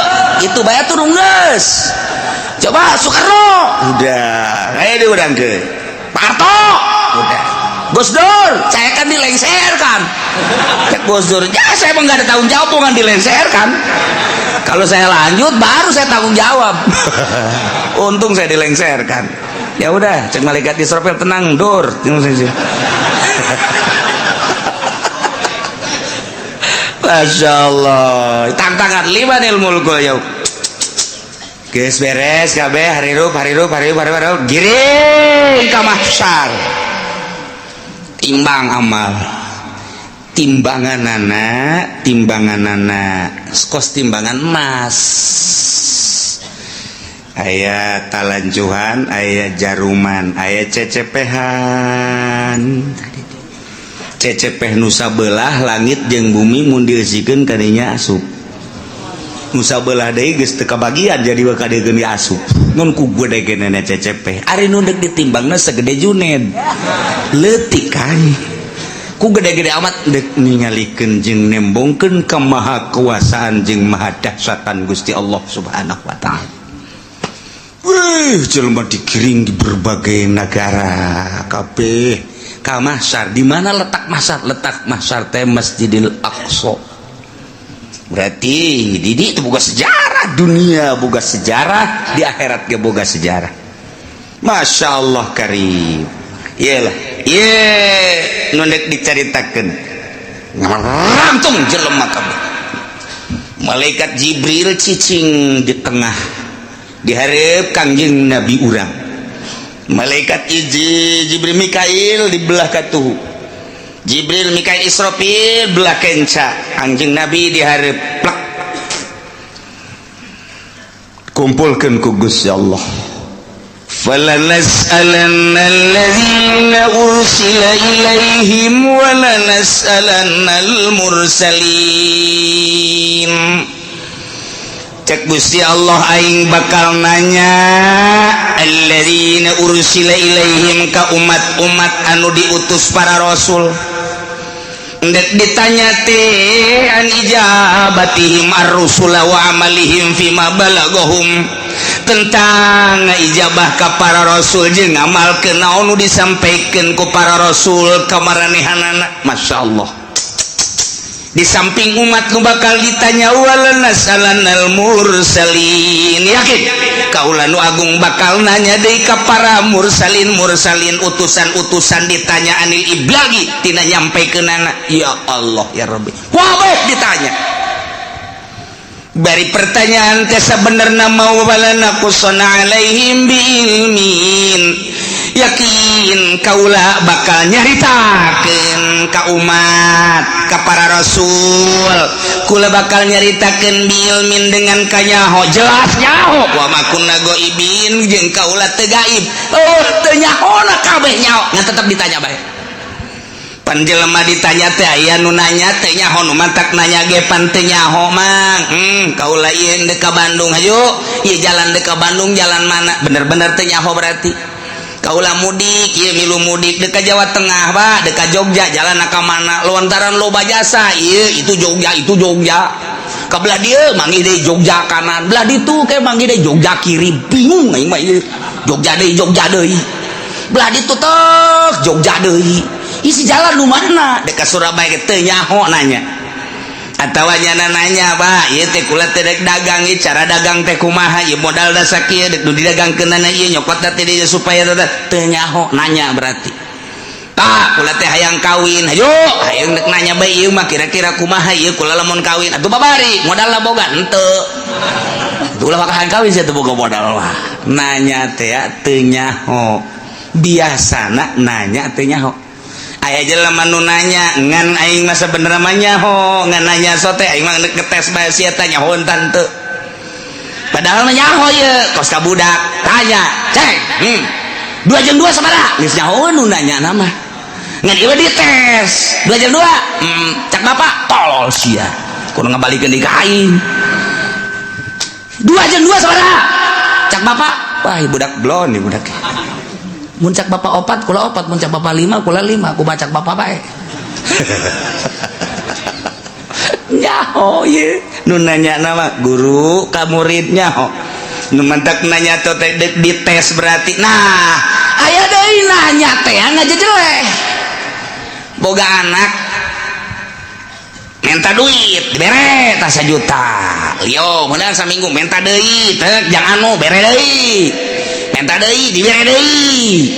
itu bae turun geus. Coba Soekarno, udah, ayo diundang ke Pak Harto, udah. Gus Dur, saya kan dilengserkan. Cek Gus Dur, ya saya emang nggak ada tanggung jawab, bukan dilengserkan. Kalau saya lanjut, baru saya tanggung jawab. Untung saya dilengserkan. Ya udah, cek malaikat Israfil tenang, Dur. Masya Allah, tantangan limanil mulkul yaum. Geus beres kabeh harirup harirup harirup harirup giring ka mahsyar. Timbang amal, timbangan anak kos timbangan emas, aya talanjuhan, aya jaruman, aya cecepehan, cecepeh nusa belah langit jeung bumi mun dieusikeun kadinya asup, nusa belah deui geus teu kabagian jadi bakal dieun asup ngan ku gede genene cecepeh ari nu deuk ditimbangna segede Juned leutik kan ku gede-gede amat dek ningalikeun jeung nembongkeun kemahakuasaan jeung maha dahsyatan Gusti Allah Subhanahu wa taala. Wih, jelema digiring di berbagai negara kabeh ka mahsyar. Di mana letak mahsyar? Letak mahsyar teh Masjidil Aqsa. Berarti di itu boga sejarah, dunia boga sejarah, di akhirat ge boga sejarah. Masya Allah karim. Iyalah, ye nu dek dicaritakeun ngarantung jelema kabeh. Malaikat Jibril cicing di tengah, diharap Kangjeng Nabi urang. Malaikat iji Jibril, Mikail di belah katuhu, Jibril, Mikail, Israfil belah kenca, Kangjeng Nabi diharap plak. Kumpulkan ku Gusti Allah. فلنسألن الذين أرسل إليهم ولنسألن المرسلين. Cek Gusti Allah, aing bakal nanya الذين أرسل إليهم ka umat-umat anu diutus para rasul. Ndek ditanya teh عن إجابتهم الرسل وعملهم فيما بلغهم, tentang ijabah ka para rasul jeung ngamalkeun naon nu disampaikan ku para rasul ka maranehanana. Masya Allah, di samping umat nu bakal ditanya, ولنسألن المرسلين, yakin kaula nu agung bakal nanya deui ka para mursalin mursalin, utusan-utusan, ditanya عن الإبلاغ, tina nyampekeunana. Ya Allah ya Rabbi, wabeh ditanya. Bari pertanyaan teh sabenerna mau ولنقصن عليهم بعلم, yakin kaula bakal nyaritakeun ka umat, ka para rasul. Kula bakal nyaritakeun بعلم, dengan kanyaho, jelas nyaho. وما كنا غائبين, jeung kaula teu gaib. Oh, teu nyahona, kabeh nyaho, ngan tetep ditanya bae. Pan jelema ditanya teh aya nu nanya teh nyaho, nu mantak nanya ge pan teu nyaho, Mang. Kaula ieu deuk ka Bandung, hayu ieu jalan deuk ka Bandung jalan mana? Bener-bener teu nyaho berarti. Kaula mudik ieu, milu mudik deuk ka Jawa Tengah, Pak, deuk ka Jogja, jalan ka mana? Lontaran loba jasa ieu, itu Jogja, itu Jogja. Ka belah dieu manggih deui Jogja kanan, belah ditu ke manggih deui Jogja kiri. Bingung aing mah ieu. Jogja deui, Jogja deui, belah ditu tek Jogja deui, isi jalan nu mana? Dek ka Surabaya ge teu nyaho nanya. Atawa nyana nanya, Pak, ieu teh kula teh dek dagang, ieu cara dagang teh kumaha, ieu modal da sakieu, dek nu didagangkeunana ieu, nyokot teh dieu supaya teu nyaho nanya berarti. Pak, kula teh hayang kawin, hayu hayang dek nanya bae ieu mah kira-kira kumaha ieu kula lamun kawin atuh, babari modal boga henteu? Atuh ulah bakal hayang kawin sia teu boga modal mah. Nanya teh ya teu nyaho, biasana nanya teu nyaho. Aya jelema nu nanya ngan aing mah sabenerna mah nyaho, ngan nanya sote aing mah ngetes bae sia teh nyaho tante. Padahal mah nyaho ye, kos ka budak tanya cek, dua jam dua sabaraha? Geus nyaho nu nanya nama, ngan ieu dites 2 jam 2. Cak bapak, tolol sia, kudu ngabalikeun di ka aing. 2 jam 2 sabaraha? Cak bapak, wah, budak blon nih budak. Mun cak bapak opat, kula opat. Mun cak bapak lima, kula lima. Ku cak bapak bae. Nyaho ye nu nanya nama guru ka murid, nyaho nu mantak nanya teh dek dites berarti. Nah, aya deui nanya teh ngajejeleh. Boga anak minta duit, dibere tas 1 juta lio, kemudian saminggu minta deui tek jangan anu, bere deui, minta deui, dibere deui.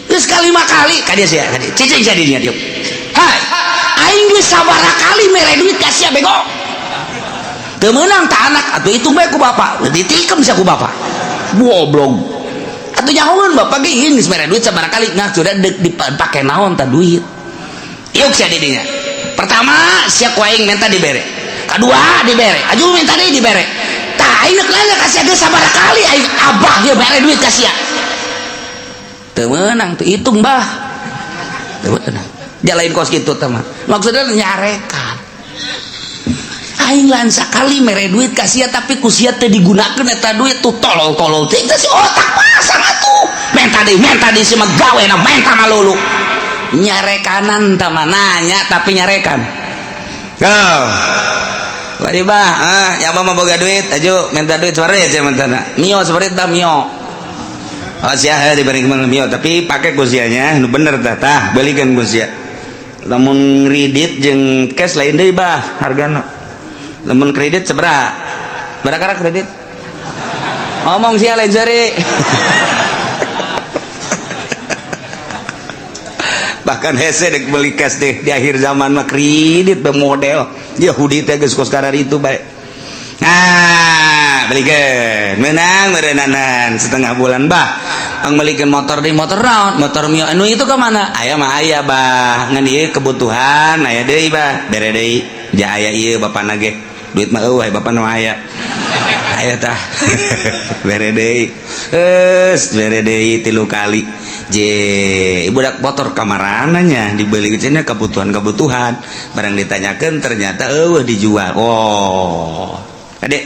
Geus kalima kali ka dia sia, ka dia cicing sia dinya dieu. Hai, aing geus sabaraha kali mere duit ka sia, bego? Teu meunang ta anak atuh, hitung bae ku bapak. Ditikem sia ku bapak, goblok. Atuh nyahoeun bapak ge ieu geus mere duit sabaraha kali. Nah, sudah dek dipake naon ta duit? Yuk sia di dinya. Pertama sia ku aing minta dibere, kedua dibere, aju minta deui dibere. Tah, aing rek nanya ka sia, geus sabaraha kali aing abah ieu mere duit ka sia? Teu meunang tuh, hitung bah, teu meunang. Jalain kos kitu teh mah maksudnya nyarekan aing lan sakali mere duit ka sia, tapi ku sia teh digunakeun eta duit tuh. Tolol-tolol teh si otak pasang atuh. Menta deui, menta deui, si mah gawena menta malulu. Nyarekanan tah mah, nanya tapi nyarekan. Oh. Bari bah, ah, yang mah boga duit, aju minta duit separit ya minta. Mio separit dah mio. Oh sia diberi kemana mio, tapi pakai ku sianya, nu bener tah tah, belikan ku sia. Lamun kredit jeung cash lain deui bah hargana. Lamun kredit sabaraha? Berapa kredit? Ngomong sih lain seri. Bahkan hese dek beli cash deh di akhir zaman mah kredit model Yahudi teh geus kos karar itu bae. Nah, belikeun menang meureunanan setengah bulan bah. Ang belikeun motor di motor naon? Motor Mio anu itu ke mana? Aya mah aya bah. Ngan ieu kebutuhan aya deui bah. Bere deui. Ja aya ieu bapana ge. Duit mah eueuh bapana mah aya. Aya tah. Bere deui. Geus bere deui 3 kali. Je budak motor kamarananya dibeli cenah kebutuhan-kebutuhan. Barang ditanyakeun ternyata eueuh dijual. Oh. Adek.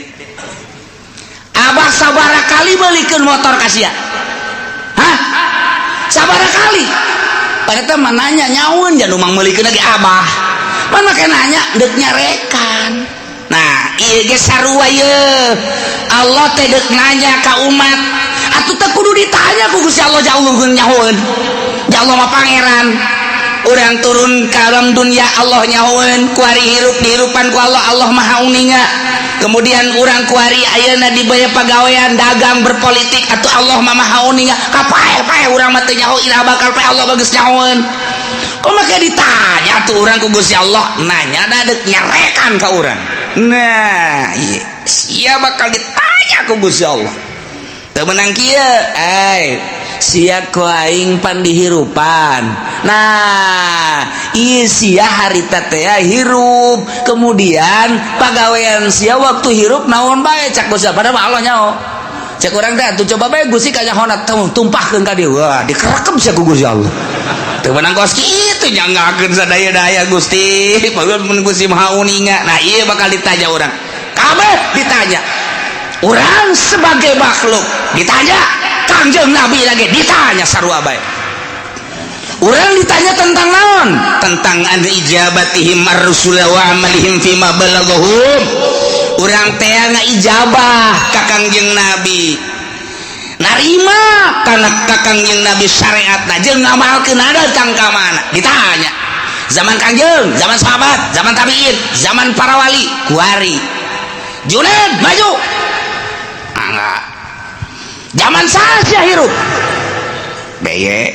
Abah sabara kali belikeun motor ka sia? Hah? Sabara kali? Padahal mah nanya nyaun jangan mang meulikeun lagi abah. Pan make nanya deuk nyarekan. Nah, ieu ge sarua ieu. Allah teh deuk nanya ka umat. Atuh teh kudu ditanya ku Gusti Allah jauh nyahoeun. Ya Allah mah pangeran. Urang turun ka alam dunia Allah nyahoeun, kuari hirup dihirupan ku Allah, Allah maha uninga. Kemudian urang kuari ayeuna dibaya pagawean dagang berpolitik atuh Allah mah maha uninga. Kapae-pae urang mah teu nyaho iraha bakal pae Allah bagus nyahoeun. Kok make ditanya tuh urang ku Gusti Allah, nanya da deuk nyarekan ka urang. Nah, ieu sia bakal ditanya ku Gusti Allah. Teu meunang kieu, ai sia ku aing pan dihirupan. Nah, ieu sia harita teh hirup, kemudian pagawean sia waktu hirup naon bae cak Gusti padahal mah Allah nyaho. Cek urang teh atuh coba bae Gusti kanyahona tumpahkeun ka dieu. Wah, dikerekep sia ku Gusti Allah. Teu meunang kos kitu nyanggakeun sadaya-daya Gusti. Padahal mun Gusti Maha Uninga. Nah, ieu bakal ditanya urang. Kabeh ditanya. Urang sebagai makhluk ditanya, Kangjeng Nabi lagi ditanya sarua bae. Urang ditanya tentang naon? Tentang an ijabatihim ar-rusul wa amalihim fima balaghahum. Urang teh ngaijabah ka Kangjeng Nabi. Narima kana ka Kangjeng Nabi syariatna jeung ngamalkeun datang ka mana? Ditanya. Zaman Kangjeng, zaman sahabat, zaman tabiin, zaman para wali, kuari. Juned maju. Enggak. Zaman saja hirup. Beye.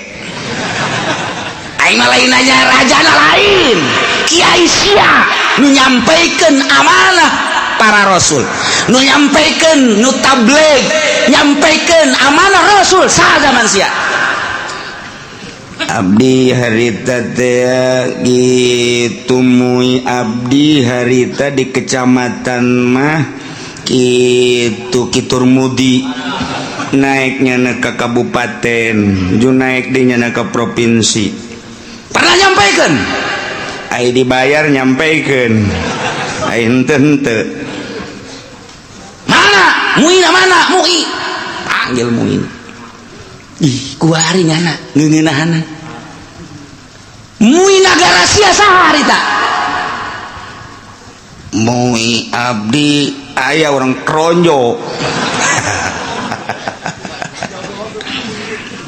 Aing mah lain nanya rajana lain. Kiai sia nu nyampaikan amanah para rasul, nu nyampaikan nu tabligh, nyampaikan amanah rasul saha zaman sia. Abdi harita teh gitu mui abdi harita di kecamatan mah kitu Kitur Mudi naiknya ke kabupaten ju naik dinya ke provinsi pernah nyampaikan ai dibayar nyampaikan ai henteu henteu mana muina mana mui panggil muin ih kuari nyana ngeungeunahana mui nagara sia saha harita mui abdi aya orang kronjo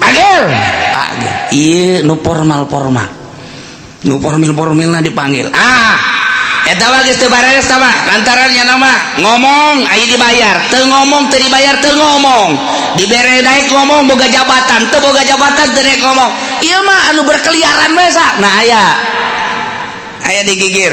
panggil panggil ieu nu formal-formal nu formil-formilna dipanggil ah eta mah geus teu bareres tah mah lantaran nya nama ngomong aya dibayar teu ngomong teu dibayar teu ngomong dibere naik ngomong boga jabatan teu boga jabatan teu naik ngomong ieu mah anu berkeliaran bae sa nah aya aya digigir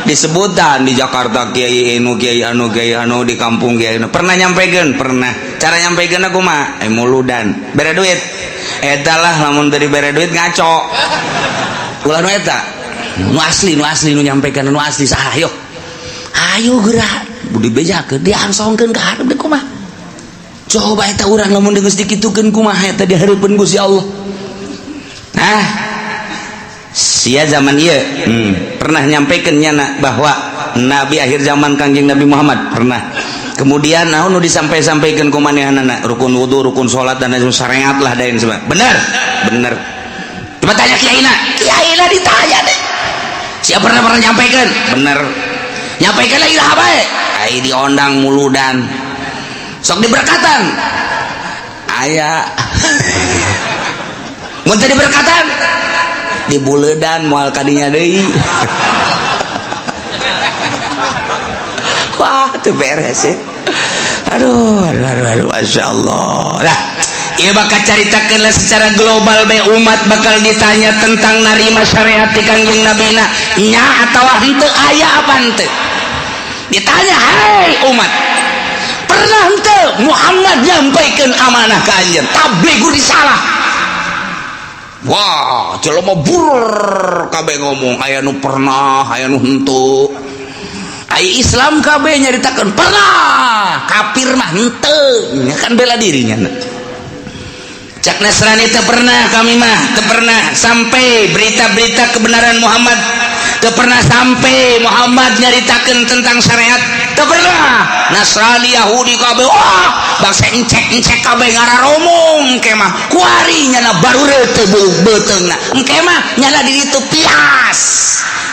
disebutan di Jakarta kiai anu kiai anu kiai anu di kampung kiai anu pernah nyampaikan pernah cara nyampaikan aku mah muludan bere duit eta lah lamun dari bere duit ngaco ulah nu eta nu asli nu nyampaikan nu asli saha ayo ayo gerak budi bejakeun diangsongkeun ka hareup deui kumaha coba eta urang lamun geus dikitukeun kumaha eta di hareupeun Gusti Allah. Nah sia zaman ieu pernah nyampaikan nyana bahwa nabi akhir zaman Kangjeng Nabi Muhammad pernah. Kemudian naon nu disampai-sampaikan ku manehanana rukun wudu, rukun salat dan lain syariat lah dan sebagainya. Bener? Bener. Coba tanya kiaina. Kiaina ditanya deh. Siapa pernah pernah nyampaikan? Bener. Nyampaikan lagi lah bae. Ai diondang muludan. Sok diberkatan. Aya. Mun teu diberkatan Di buledan moal kadinya deui. Wah, teu beres ya. Aduh, aduh, aduh, aduh, Masya Allah. Nah, ieu bakal caritakeun secara global be umat bakal ditanya tentang narima syariat ti Kangjeng Nabina nya atawa henteu, aya apa henteu. Ditanya, "Hai umat, pernah henteu Muhammad nyampaikan amanah ka anjeun tablighu risalah?" Wah, jelema bur kabeh ngomong, aya nu pernah, aya nu henteu. Ai Islam kabeh nyaritakeun pernah, kafir mah henteu, nya kan bela dirinya. Cak Nasrani teu pernah, kami mah teu pernah sampai berita-berita kebenaran Muhammad, teu pernah sampai Muhammad nyaritakeun tentang syariat, teu pernah. Nasrani, Yahudi kabeh, wah, bangsa encek-encek kabeh ngararomong engke mah kuari nyana baru teu beuteungna, engke mah nyana di ditu pias.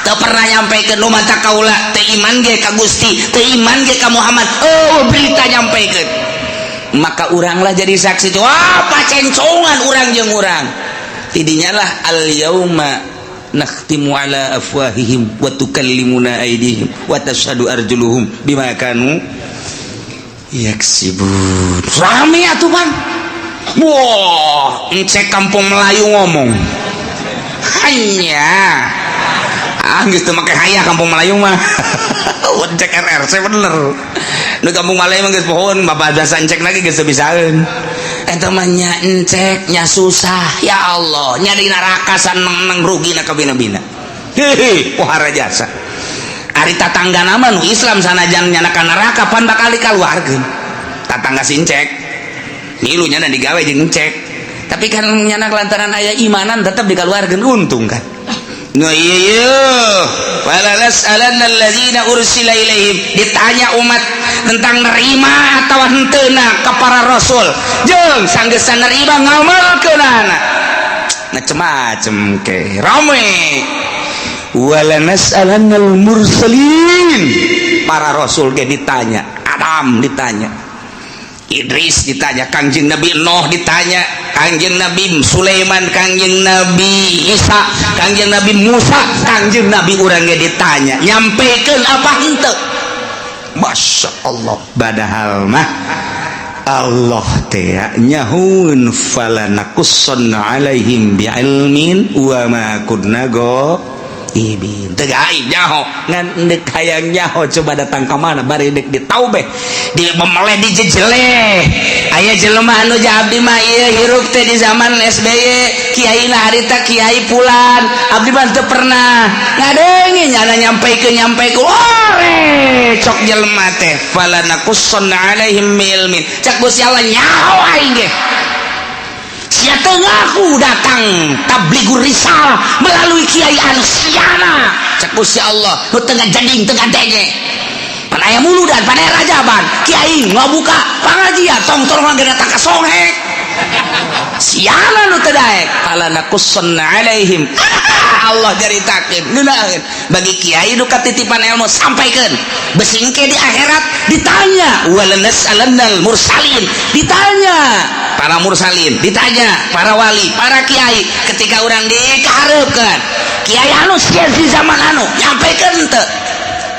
Teu pernah nyampaikan nu mata kaula teu iman ge ka Gusti, teu iman ge ka Muhammad. Oh, berita nyampaikan, maka uranglah jadi saksi. Wah, pacencongan urang jeung urang tidinya lah. Al yauma nakhtimu ala afwahihim wa tukallimuna aydihim wa tashhadu arjuluhum bima kanu yaksibun. Rame atuh, Bang. Wah, encek kampung Melayu ngomong hanya ah geus teu make haya kampung Melayu mah. Cek RRC bener nu kampung Melayu mah geus pohon bapak jasa encek lagi geus teu bisaeun. Eta mah nya encek nya susah, ya Allah, nya di neraka saneng-neng rugi na kabina-bina. Hehe, pohara jasa. Ari tatangga nama nu Islam sanajan nyana ka neraka pan bakal dikaluarkeun. Tatangga si encek milu nyana digawe jeung encek, tapi kan nyana lantaran aya imanan tetap dikaluarkeun, untung kan. Nah iya iya, wala nas'alanna allazina ursila ilaihim. Ditanya umat tentang nerima atau henteuna ka para rasul, jeung sanggeusna nerima ngamalkeunana macem-macem ke rame. Wala nas'alannal mursalin, para rasul ge ditanya, Adam ditanya, Idris ditanya, Kangjeng Nabi Nuh ditanya, Kangjeng Nabi Sulaiman, Kangjeng Nabi Isa, Kangjeng Nabi Musa, Kangjeng Nabi urang ge ditanya, nyampekeun apa henteu. Masya Allah, padahal mah Allah teh nyahueun falanakussanna alaihim biilmin wa ma kunna ghaibin. Teu gaib nyaho, ngan deuk hayang nyaho coba datang ka mana bari deuk ditaubeh, di memeleh, dijejeleh. Aya jelema anu abdi mah ieu hirup teh di zaman SBY, kiai na harita kiai pulan, abdi mah teu pernah ngadenge nyana nyampaikeun nyampaikeun. Ore cok jelema teh falanakussanna alaihim biilmin. Cak Gusti Allah, nyaho aing ge sia teu ngaku datang tablighur risalah melalui kiai anu siana. Cak Gusti Allah, nu teu ngajading, teu ngadenge, pan aya muludan, pan aya rajaban, kiai ngabuka pangajian, tong tolong lagi datang ka songhek, siana nu teu daek. Falanakussanna alaihim, Allah caritakeun ngeunaheun bagi kiai nu katitipan ilmu, sampaikeun bisi engke di akhirat ditanya. Walanas'alannal mursalin, ditanya para mursalin, ditanya para wali, para kiai. Ketika orang dikahareupeun kiai anu sia di zaman anu nyampaikan henteu,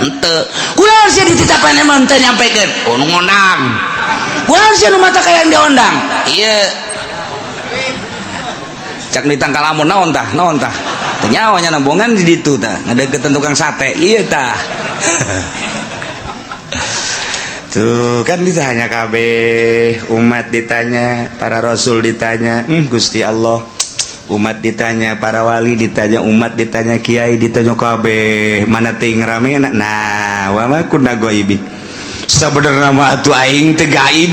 henteu kunaon sia dititapan emang henteu nyampaikan? Oh, nu ngondang kunaon sia, nu mata kayak diondang ieu? Cak di tangkalamun naon tah, naon tah, teu nyawa nya nambongan di ditu tah, ngadeukeutan tukang sate ieu tah. Tuh kan ditanya kabeh umat, ditanya para rasul, ditanya Gusti Allah, umat ditanya, para wali ditanya, umat ditanya, kiai ditanya kabeh, mana ting rame. Nah, wa ma kunna ghaibin, sabenerna mah atuh aing teu gaib,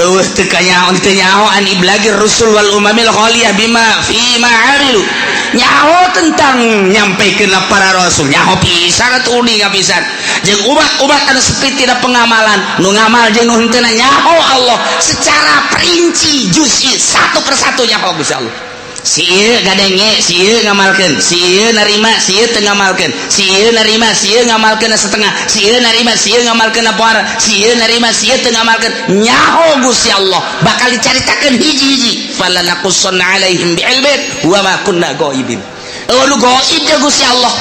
eueuh teu kanyaho, teu nyaho an iblagir rusul wal umamil khaliyah bima fi ma amilu. Nyaho tentang nyampaikeun para rasul, nyaho pisan atuh, uninga pisan jeung umat-umat anu sepi tina pengamalan, nu ngamal jeung nu henteu, nyaho Allah secara perinci, juz'i, satu persatu nyaho Gusti Allah. Si ieu gadenge, si ieu ngamalkeun, si ieu narima, si ieu teu ngamalkeun, si ieu narima, si ieu ngamalkeun setengah, si ieu narima, si ieu ngamalkeun apa, si ieu narima, si ieu teu ngamalkeun. Nyaho Gusti Allah bakal dicaritakeun hiji-hiji. Falanakussanna alaihim biilmin wa ma kunna ghaibin. Oh, nu gaib ya Gusti Allah.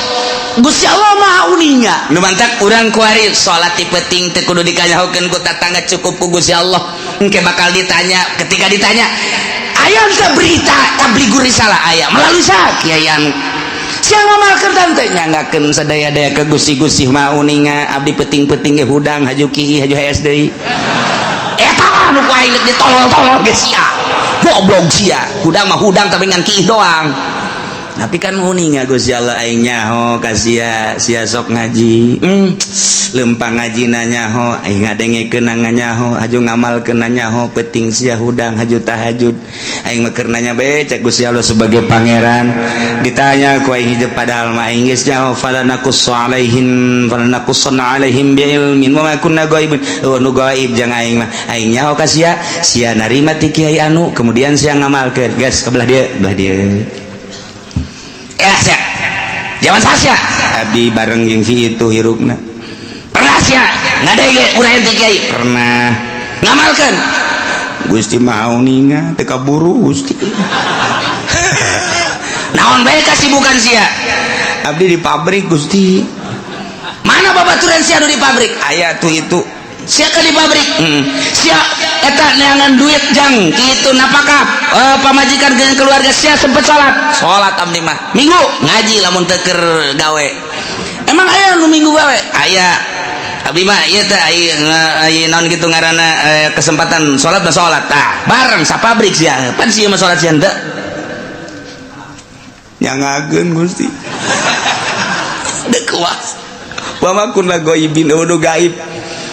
Gusti Allah Maha uninga. Nu mantak urang kuari salat ti peuting teu kudu dikanyahokeun ku tatangga, cukup ku Gusti Allah. Engke bakal ditanya. Ketika ditanya, aya teu berita tabligur risalah? Aya. Melalui sa kiai anu sia ngamalkeun tante nyanggakeun sadaya-daya ke Gusti. Gusti Maha uninga, abdi peuting-peuting ge hudang, haju kieu, haju hees deui. Eta nu ku aing ditolol-tolol ge sia, goblok sia. Hudang mah hudang, tapi ngan kieu doang. Tapi kan uninga Gusti Allah, aing nyaho ka sia, sia sok ngaji, lempang ngaji nyaho, aing ngadengekeun nyaho, haju ngamalkeun nyaho. Peuting sia hudang, haju tahajud, aing mah keur nanya bae cek Gusti Allah sebagai pangeran. Ditanya ku aing hijab, padahal mah aing geus nyaho, fala naqussu alaihim, fala naqussanna alaihim bi ilmin wa ma kunna ghaibin. Oh, nu gaib jang aing mah. Aing nyaho ka sia, sia narima ti kiai anu, kemudian sia ngamalkeun. Geus, ke belah dieu, belah dieu ya. Sia zaman sia abdi bareng jeung si itu hirupna. Pernah sia ngadenge urang ti kiai? Pernah. Ngamalkeun? Gusti Maha uninga, teu kaburu, Gusti. Naon bae kasibukan sia? Abdi di pabrik, Gusti. Mana babaturan sia nu di pabrik? Aya tuh itu. Sia ke di pabrik, Sia eta neangan duit jang kitu napakah pamajikan dengan keluarga. Sia sempet salat? Salat abdi mah minggu, ngaji lamun teu keur gawe. Emang aya nu minggu gawe? Aya. Abdi mah ieu teh aya naon kitu ngaranna, kesempatan salat mah salat. Tah, bareng sa pabrik sia pan, sia mah salat, sia henteu. Nyangakeun, Gusti. Dek kuas wa ma kunna ghaibin, udah gaib.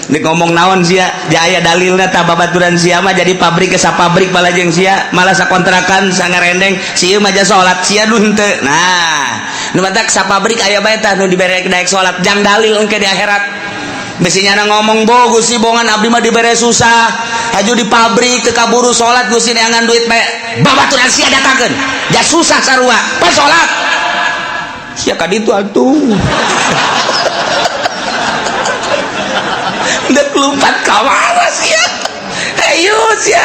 Nek ngomong naon sia, aya dalilna tah? Babaturan sia mah jadi pabrik ke pabrik malah jeung sia malah sakontrakan sangarendeng, si ieu mah salat, sia nu henteu. Nah, nu matak sa pabrik aya bae tah nu dibere daek salat jang dalil engke di akhirat. Besi nyana ngomong, "Bo Gusti, bongan abdi mah dibere susah, haju di pabrik teu kaburu salat, Gusti, neangan duit bae." Babaturan sia datangkeun ja susah sarua, pas salat sia ka ditu atuh. Dek lompat ka mana sia? Ayo sia,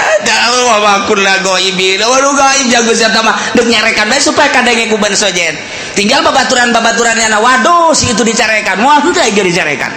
wa ma kunna ghaibin. Waduh, gaib jago sia mah. Dek nyarekan bae supaya kadenge ku ban sojen. Tinggal babaturan-babaturannya na, waduh, si itu dicarekan. Wah, henteu aing dicarekan.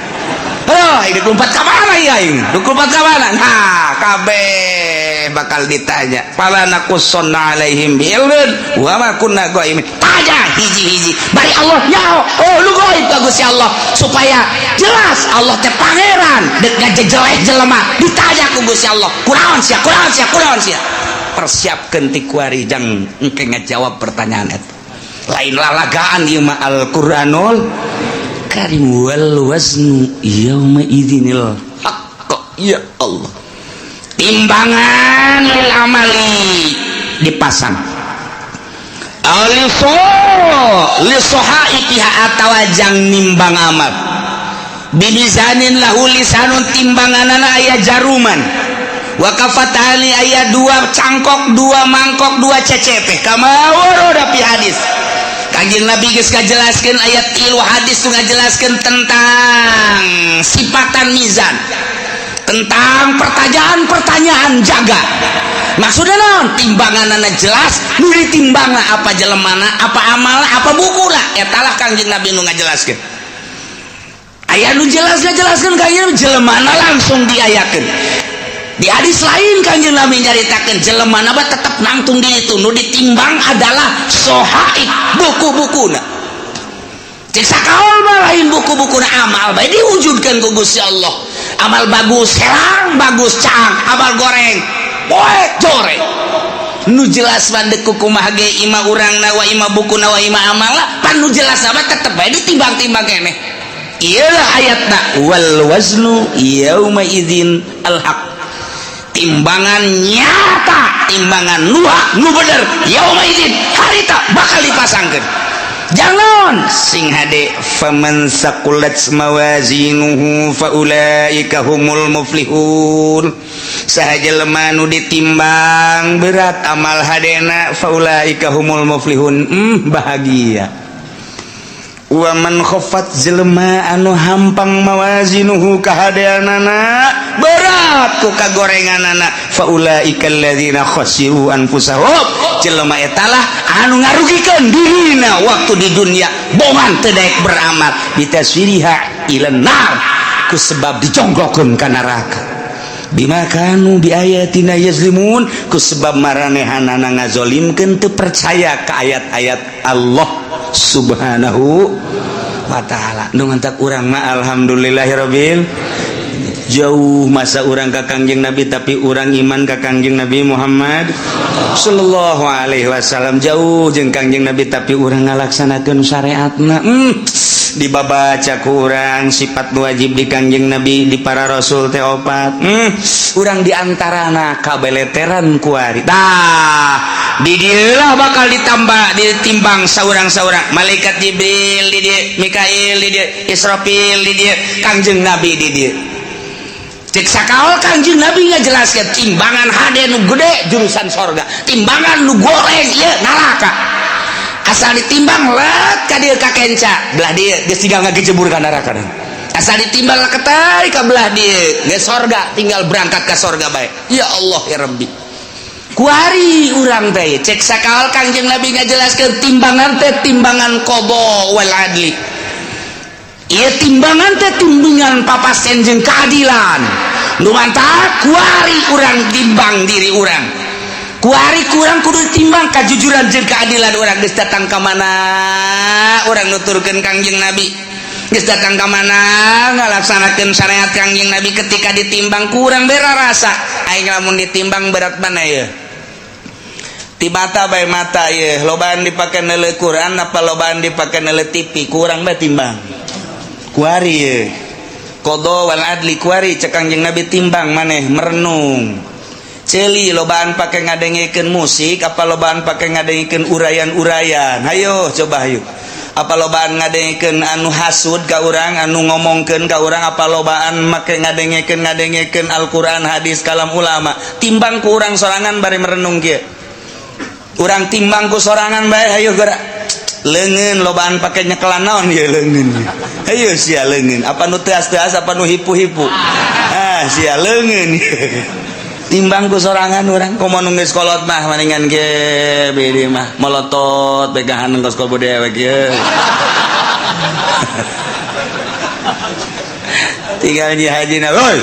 Aduh, aing dek lompat ka mana ya aing? Dek lompat ka mana? Nah, kabeh bakal ditanya. Fala naqussanna alaihim bi ilmin wa ma kunna ghaibin. Tanya hiji-hiji. Bari Allah nyaho. Oh, lu gaib ka Gusti Allah supaya jelas Allah teh pangeran dek ngajejeleh jelema. Ditanya ku Gusti Allah, "Kunaon sia? Kunaon sia? Kunaon sia?" Persiapkeun ti kuari jang engke ngajawab pertanyaan eta. Lain lalagaan ieu mah, Al-Qur'anul Karim. Wal waznu yauma idzinil haqq. Ya Allah, timbangan lil amali dipasang aliso lisohaifiha atawa jang nimbang amal bimizanin lahu lisanun, timbanganana aya jaruman, wa kafatani, aya dua cangkok, dua mangkok, dua CCP, kama warada fi hadis. Kanjeng Nabi geus ngajelaskeun, ayat tilu hadis tuh ngajelaskeun tentang sifatan mizan, tentang pertanyaan-pertanyaan jaga. Maksudnya naon? Timbanganana jelas, nu ditimbangna apa jelemana, apa amalna, apa bukuna. Eta lah Kanjeng Nabi nu ngajelaskeun. Aya nu jelas ngajelaskeun Kanjeng Nabi, jelemana langsung diayakeun. Di hadis lain Kanjeng Nabi nyaritakeun jelemana mah tetep nangtung di itu, nu ditimbang adalah sohaib, buku-bukuna. Cek sakaol mah lain buku-bukuna, amal bae diwujudkeun ku Gusti Allah. Amal bagus herang, bagus cang, amal goreng poek joreng. Nu jelas mah deuk kumaha ge ima urangna wa ima bukuna wa ima amalna, pan nu jelas mah tetep bae ditimbang-timbang keneh. Ieu ayatna, wal waznu yauma idzin al haq, timbangan nyata, timbangan nu hak, nu bener, yauma idzin, harita bakal dipasangkeun. Jangan sing hade, faman saqulat mawazinuhu faulaika humul muflihun. Saha jelema nu ditimbang berat amal hadena, faulaika humul muflihun, bahagia. Wa man khaffat jelema anu hampang mawazinuhu kahadeanana berat ku kagorenganana faulaika alladzina khasiru anfusahum jelema etalah anu ngarugikeun dirina waktu di dunia bongan teu daek beramal bitaswiriha ilan nar ku sebab dijongglokeun ka neraka bima kanu bi ayatina yazlimun ku sebab maranehanana ngazolimkeun teu percaya ka ayat-ayat Allah Subhanahu wa ta'ala. Nu mantak urang mah alhamdulillahirabbil jauh masa urang ka Kangjeng Nabi tapi urang iman ka Kangjeng Nabi Muhammad sallallahu alaihi wasallam jauh jeung Kangjeng Nabi tapi urang ngalaksanakeun syariatna. Dibabaca ku urang sifat wajib di Kangjeng Nabi di para rasul teh opat. Urang diantarana kabeleteran kuari tah di dieu lah bakal ditambah ditimbang saurang-saurang malaikat Jibril di dieu, Mikail di dieu, Israfil di dieu, Kangjeng Nabi di dieu. Cek sakaol Kangjeng Nabi ngajelaskeun timbangan hade nu gede jurusan sorga, timbangan nu goreng ieu neraka. Asal ditimbang let ka dieu ka kenca belah dieu geus tinggal ngagejebur ka neraka. Asal ditimbang ketai ka belah dieu geus sorga, tinggal berangkat ka sorga bae. Ya Allah ya Rabbi. Kuari urang teh cek sakaol Kangjeng Nabi ngajelaskeun timbangan teh timbangan qada wal adli. Ieu timbangan teh timbangan papasen jeung keadilan. Nu mantak kuari urang timbang diri urang. Kuari kurang kudu timbang kajujuran jeung keadilan urang geus datang ka mana urang nuturkeun Kangjeng Nabi. Geus datang ka mana ngalaksanakeun syariat Kangjeng Nabi ketika ditimbang kurang bera rasa. Aing lamun ditimbang berat mana ya? Ti mata bae mata ye lobaan dipake neuleuh Quran apa lobaan dipake neuleuh TV kurang bae timbang. Kuari ye qada wal adli kuari cek Kangjeng Nabi timbang maneh merenung. Ceuli lobaan pake ngadengekeun musik apa lobaan pake ngadengekeun urayan-urayan. Hayo coba hayo. Apa lobaan ngadengekeun anu hasud ka urang anu ngomongkeun ka urang apa lobaan make ngadengekeun ngadengekeun Al-Qur'an hadis kalam ulama. Timbang ku urang sorangan bari merenung kieu. Urang timbang ku sorangan bae hayo gerak. Leungeun lobaan pake nyekelan naon ye leungeun. Hayo sia leungeun. Apa nu teas-teas apa nu hipu-hipu. Ah sia leungeun. Timbang ku sorangan urang komo nu geus kolot mah maningan ge bede mah molotot begahan kos kobo dewek ye. Tinggal nyi hajina woi.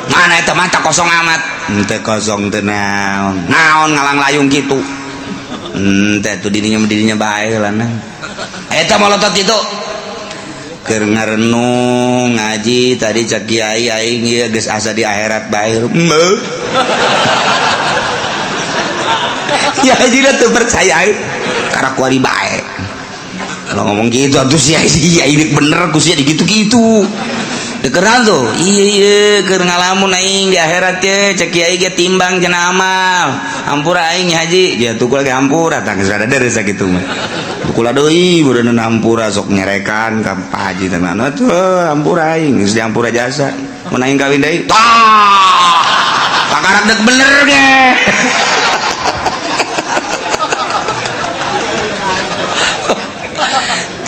Mana eta mata kosong amat. Henteu kosong teu naon. Naon ngalang layung kitu. Henteu tuh dirinya dirinya bae lah nah. Eta molotot kitu. Keur ngarenung ngaji tadi cak kiai aing ieu geus asa di akhirat bae. Heuh. Ya haji teu percaya karena kuari bae. Kalau ngomong gitu atuh sia iya ini bener ku sia digitu-gitu. Dekeran tuh, iya iya keur ngalamun aing di akhirat ye cek kiai ge timbang cenah amal. Hampura aing haji, ya tuh kula ge hampura tah geus rada deres sakitu mah. Kula deui meureun hampura sok nyerekan ka Pak Haji teh mah tuh hampura aing geus dihampura jasa. Mun aing kawin deui, tah. Pakarak dek bener ge.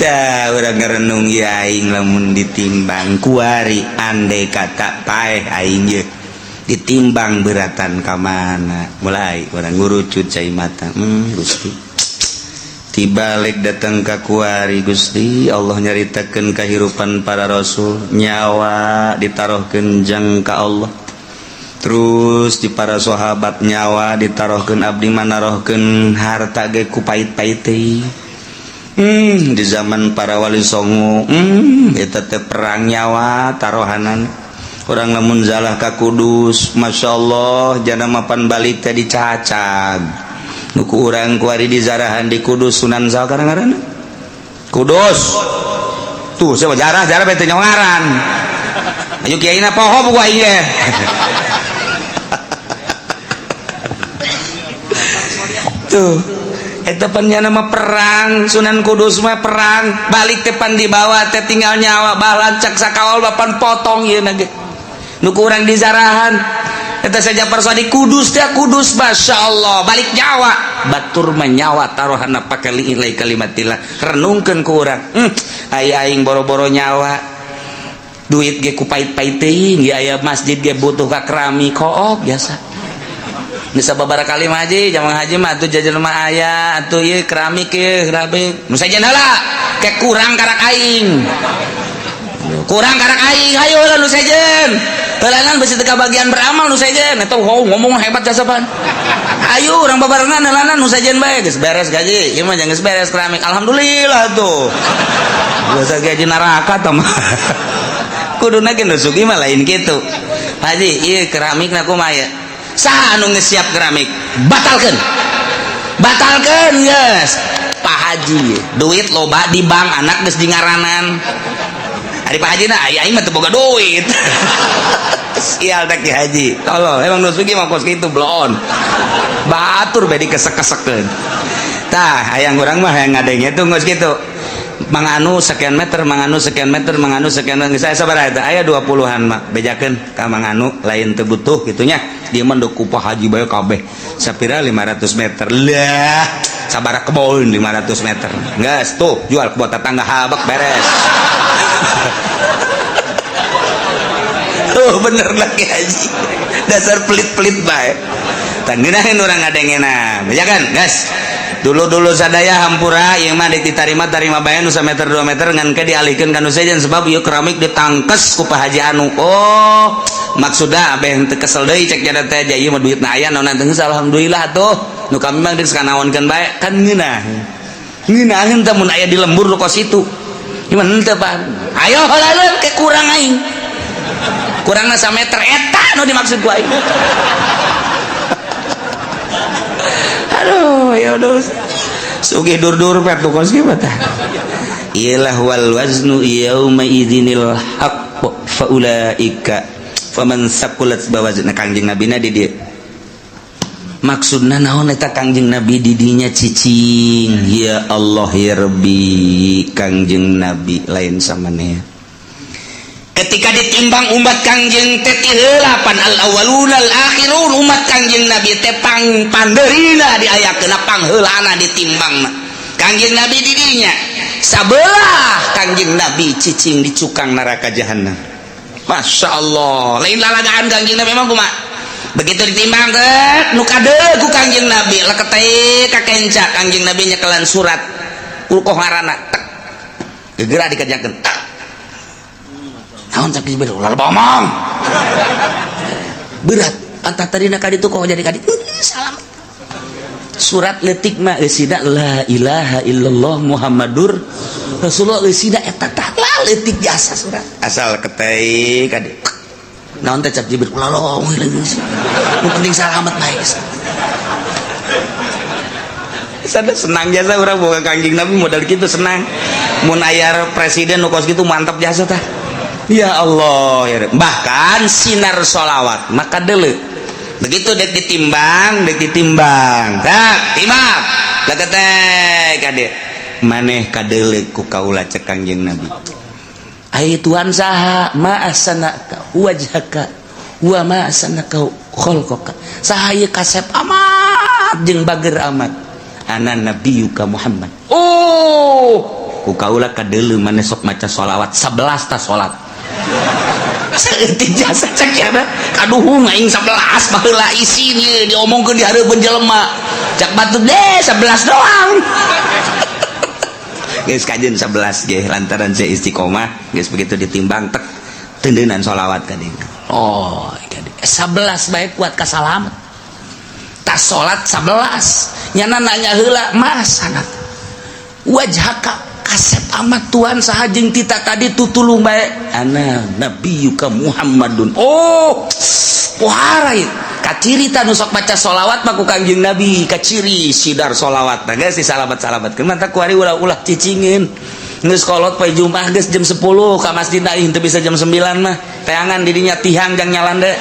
Tah urang ngerenung ieu aing lamun ditimbang kuari andai kata paeh aing ye ditimbang beratan ka mana mulai urang ngurucut cai mata Gusti tibalik datang ka kuari Gusti Allah nyaritakeun kahirupan para rasul nyawa ditaruhkeun jang ka Allah terus di para sahabat nyawa ditaruhkeun abdi manarohkeun harta ge ku pait-pait teh. Di zaman para wali songo eta teh perang nyawa tarohanan urang lamun zalah ka Kudus masyaallah jana mapan balik teh dicacag nu ku urang kuari dizarahan di Kudus Sunan saha ngaranna Kudus tuh siapa jarah jarah bete nyongaran ayo kiaina poho buku aing ge. Tuh eta pan nama perang Sunan Kudus mah perang balik teh pan dibawa teh tinggal nyawa balancak sakawal bapan potong ieu na ge nu ku urang dizarahan eta saja persadi Kudus teh Kudus masyaallah balik nyawa Batur menyawa taruhanna pake liilai kalimatillah. Renungkeun ku urang. Aya aing boro-boro nyawa. Duit ge ku pait-pait teuing, ge aya masjid ge butuh ka keramik kook biasa. Geus sababaraha kali mah haji, jamang haji mah atuh jajan mah aya, atuh ieu keramik ieu, keramik. Nu sejen heula, ke kurang karak aing. Kurang karak aing, hayo lah nu sejen. Heulanan besi teu bagian beramal nu sejen, eta oh, ngomong hebat jasa pan. Ayo urang babarengan heulanan nu sejen bae geus beres gaji. Ieu mah geus beres keramik. Alhamdulillah tuh. Biasa gaji neraka tah mah. Kuduna ge nu sugih mah lain kitu. Haji, ieu keramikna kumaha ya? Saha anu geus siap keramik? Batalkeun. Batalkeun geus. Pak Haji, duit loba di bank, anak geus di ngaranan. Ari Pak Haji na aing mah teu boga duit. Sial tak Ki Haji. Tolol, emang nu sugih mah kos kitu bloon. Batur bae dikesek-kesekeun. Tah, hayang urang mah hayang ngadenge tuh geus kitu. Mang anu sekian meter, mang anu sekian meter, mang anu sekian meter. Geus aya sabaraha eta? Aya 20-an mah. Bejakeun ka mang anu lain teu butuh kitu nya. Dia mah ku Pak Haji bae kabeh. Sapira 500 meter. Lah, sabaraha kebon 500 meter. Geus tuh jual ke buat tetangga habek beres. Tuh bener lah Ki Haji. Dasar pelit-pelit bae. Tah ngeunaheun urang ngadengena. Bejakeun, geus. Dulu-dulu sadaya hampura ieu mah ditarima tarima bae nu sameter 2 meter ngan ke dialihkeun ka nu sejen sebab ieu keramik ditangkes ku Pak Haji anu. Oh, maksudna abeh teu kesel deui cek jada teh ja ieu mah duitna aya naon teh alhamdulillah tuh. Nu kami mah geus kanaonkeun bae kan ngeunah. Ngeunaheun teh mun aya di lembur nu kos itu. Gimana teu Pak? Ayo heula ke kurang aing. Kurangna sameter eta nu dimaksud ku aing. Aduh, ya udah. Sugih dur-dur pet kos kieu tah. Iyalah wal waznu yauma idzinil haqq faulaika faman saqulat bawazna. Kangjeng Nabi na di dieu. Maksudna naon eta Kangjeng Nabi di dinya cicing? Ya Allah ya Rabbi, Kangjeng Nabi lain samaneh. Ketika ditimbang umat Kangjeng teh ti heula pan al awwaluna al akhirun umat Kangjeng Nabi teh pang pandeurina diayakeun pangheulana ditimbangna. Kangjeng Nabi di dinya sabelah Kangjeng Nabi cicing di cukang neraka jahanam. Masya Allah, lain lalagaan Kangjeng Nabi emang kumaha? Begitu ditimbang teh nu kadeul ku Kangjeng Nabi leketeh ka kenca Kangjeng Nabi nyekelan surat ulkoh ngaranna tek gegera dikerjakeun. Naon cak Jibril ulah bomong. Berat antah tadina ka ditu kok jadi ka ditu. Salam. Surat leutik mah eusina la ilaha illallah Muhammadur Rasulullah eusina eta tah la leutik jasa surat. Asal ketei ka ditu. Naon teh cak Jibril ulah long nu penting salamet bae. Sada senang jasa urang boga Kangjeng Nabi modal kitu senang. Mun aya presiden nu kos kitu mantap jasa tah. Ya Allah ya. Bahkan sinar sholawat maka dele begitu dek ditimbang tak timbang leketek kade maneh kadele ku kaula cek Kangjeng Nabi. Ai Tuhan saha ma ahsanaka wajhaka wa ma ahsanaka khalqaka. Saha ieu kasep amat jeung bager amat. Ana nabiyuka Muhammad. Oh, ku kaula kadele maneh sok maca sholawat 11 ta salat. Saeutik jasa cek ya kaduhung aing 11 baheula isin ieu diomongkeun di hareupeun jelema. Cak batu deh 11 doang. Geus kajeun 11 ge lantaran saya istiqomah geus begitu ditimbang tek tendeunan sholawat ka dieu. Oh, 11 bae kuat ka salamet. Tas salat 11 nyana nanya heula mas anak wajhaka kasep amat Tuhan saha jeung tita tadi tutulung bae ana nabiyuka Muhammadun. Oh, pohara ieu kaciri ta nu sok baca sholawat mah ku Kangjeng Nabi kaciri sidar sholawat nah geus disalamat-salamatkeun mantap ku ari ulah-ulah cicingin geus kolot poe Jumat geus jam 10 ka masjid aing teu bisa jam 9 mah teangan didinya tihang jang nyalande.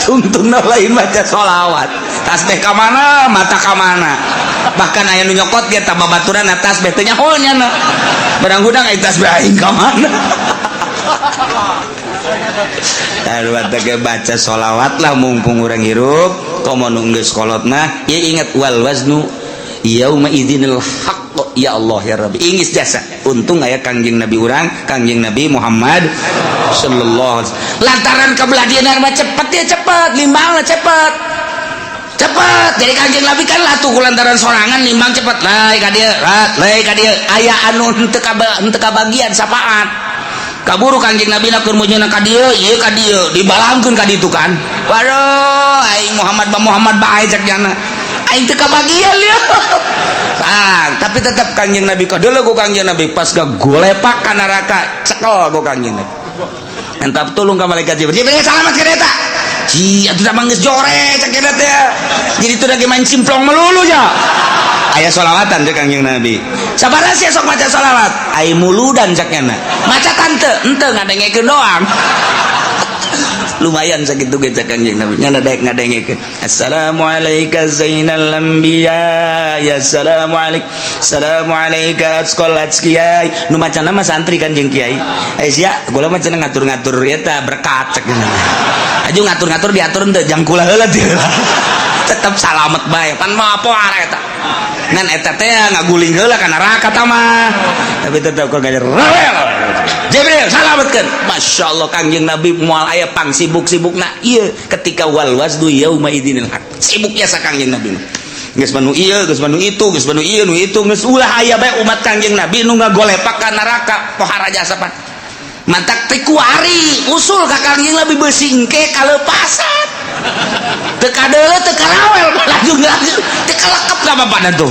Tungtungna lain baca sholawat tasbih ka mana mata ka mana bahkan aya nu nyokot ge tambah baturan tasbih teh nyaho nya barang hudang aya tasbih aing ka mana. Baca sholawat lah mumpung urang hirup komo nu geus kolot mah ya ingat wal waznu yauma idzinil haqq ya Allah ya Rabbi ingis jasa untung aya Kangjeng Nabi urang Kangjeng Nabi Muhammad sallallahu alaihi wasallam lantaran kebelah dieuna mah cepet ya cepet nimbangna cepet cepet jadi Kangjeng Nabi kan latuh ku lantaran sorangan nimbang cepet lae ka dieu lae ka dieu aya anu henteu kabagian sapaat kaburu Kangjeng Nabi na keur mujuna ka dieu ieu ka dieu dibalangkeun ka ditu kan waduh aing Muhammad ba Muhammad bae cek jana aing teu kabagian lieu. Ah, tapi tetap Kangjeng Nabi kadeuleu ku Kangjeng Nabi pas golepak ka neraka cekel ku Kangjeng Nabi. Entap tulung ka malaikat Jibril. Jibril salamat ka eta. Ci atuh da geus jore cek eta teh. Jadi teu lagi main simplong melulu ya. Aya sholawatan cek Kangjeng Nabi. Sabaraha sia sok maca sholawat? Ai muludan cek nya. Maca tante, henteu ngadengekeun doang. Lumayan sakitu ge cek Kangjeng Nabi. Nya daek ngadengekeun. Assalamualaikum zainal anbiya. Ya assalamualaikum. Assalamualaikum sekolah kiai. Nu macana mah santri kan jeung kiai. Eh sia, gula mah cenah ngatur-ngatur eta berkat cek nya. Aju ngatur-ngatur diatur henteu jang kula heula teh. Tetep salamet bae. Pan mah poar eta. Ngan eta teh ngaguling heula ka neraka ta mah. Tapi tetep kok gajar rawel. Jibril salametkeun. Masya Allah Kangjeng Nabi moal aya pang sibuk-sibukna ieu ketika wal waznu yauma idzinil haq. Sibuk biasa Kangjeng Nabi. Geus manu ieu, geus manu itu, geus manu ieu, nu itu, geus ulah aya bae umat Kangjeng Nabi nu ngagolepak ka neraka pohara jasa pan. Mantak teh kuari usul ka Kangjeng Nabi beusi engke kalepasan. Teu kadeuleu teu karawel laju-laju teu kalekep ka bapana tuh.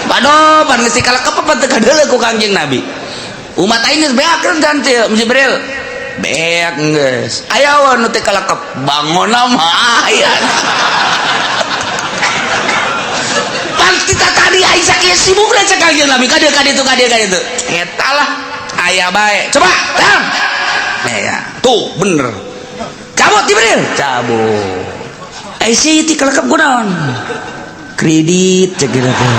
Waduh, pan geus teu kalekep apa teu kadeuleu ku Kangjeng Nabi. Umat aing geus beak dan Jibril. Beak geus. Aya nu teu kalekep bangona mah aya. Pan kita tadi aing sakieu sibukna cek Kangjeng Nabi ka dieu ka ditu ka dieu ka ditu. Eta lah aya bae. Coba, tang. Ya, tuh bener. Cabut Jibril, cabut. Eh si ti kalekep kunaon? Kredit cek gitu teh.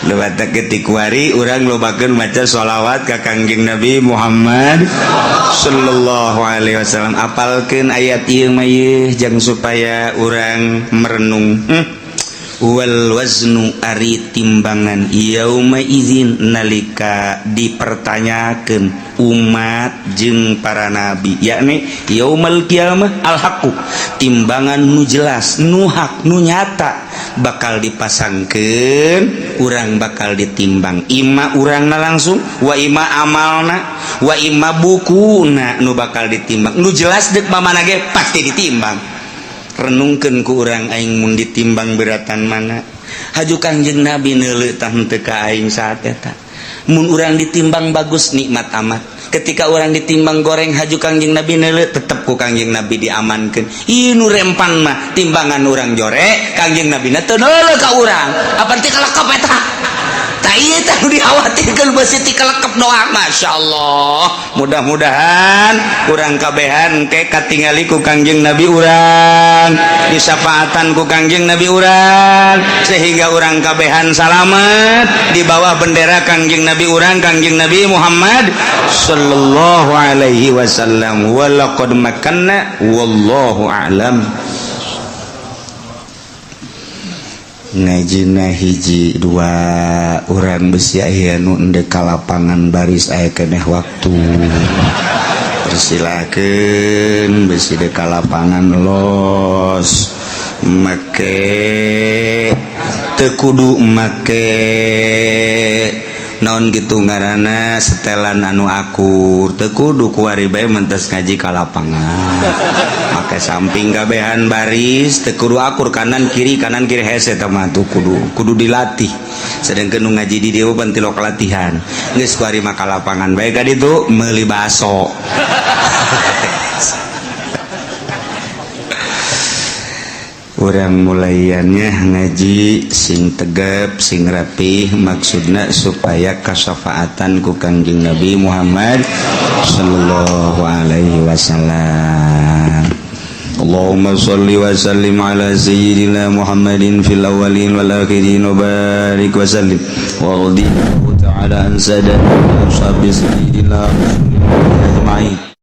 Lewat ketikuari urang lobakeun maca sholawat ka Kangjeng Nabi Muhammad sallallahu alaihi wasallam. Apalkeun ayat ieu mah ieu jang supaya urang merenung. Wal waznu ari timbangan yauma idzin nalika dipertanyakeun umat jeung para nabi yakni yaumal qiyamah al haqqu timbangan nu jelas nu hak nu nyata bakal dipasangkeun urang bakal ditimbang ima urangna langsung wa ima amalna wa ima bukuna nu bakal ditimbang nu jelas deuk mamana ge pasti ditimbang. Renungkeun ku urang aing mun ditimbang beratan mana haju Kangjeng Nabi neuleuh tah henteu ka aing saat eta mun urang ditimbang bagus nikmat amat ketika urang ditimbang goreng haju Kangjeng Nabi neuleuh tetep ku Kangjeng Nabi diamankeun ieu nu rempan mah timbangan urang jore Kangjeng Nabi na teu neuleuh ka urang apa ti kalekep eta tah ieu teh nu dikhawatirkeun beusi ti kalekep doang. Masya Allah mudah-mudahan urang kabehan ke katingali ku Kangjeng Nabi urang disafaatan ku Kangjeng Nabi urang sehingga urang kabehan salamet di bawah bendera Kangjeng Nabi urang Kangjeng Nabi Muhammad sallallahu alaihi wasallam. Walaqad makanna wallahu a'lam. Ngajina hiji dua orang besi aya nu endek ka lapangan baris aya keneh waktu persilakeun besi dek ka lapangan los make teu kudu make naon gitu ngaranna setelan anu akur teu kudu kuari bae mentes ngaji ka lapangan make samping kabehan baris teu kudu akur kanan kiri hese teh mah tuh kudu dilatih sedangkeun nu ngaji di dieu pan tilok latihan geus kuari mah ka lapangan bae ka ditu meuli baso. Urang mulaiannya ngaji sing tegep sing rapih maksudna supaya kasafaatan ku Kangjeng Nabi Muhammad sallallahu alaihi wasallam. اللهم صل وسلم على سيدنا محمد في الأولين والآخرين وبارك وسلم وارض تعالى عن سادة أصحاب سيدنا رسول الله أجمعين.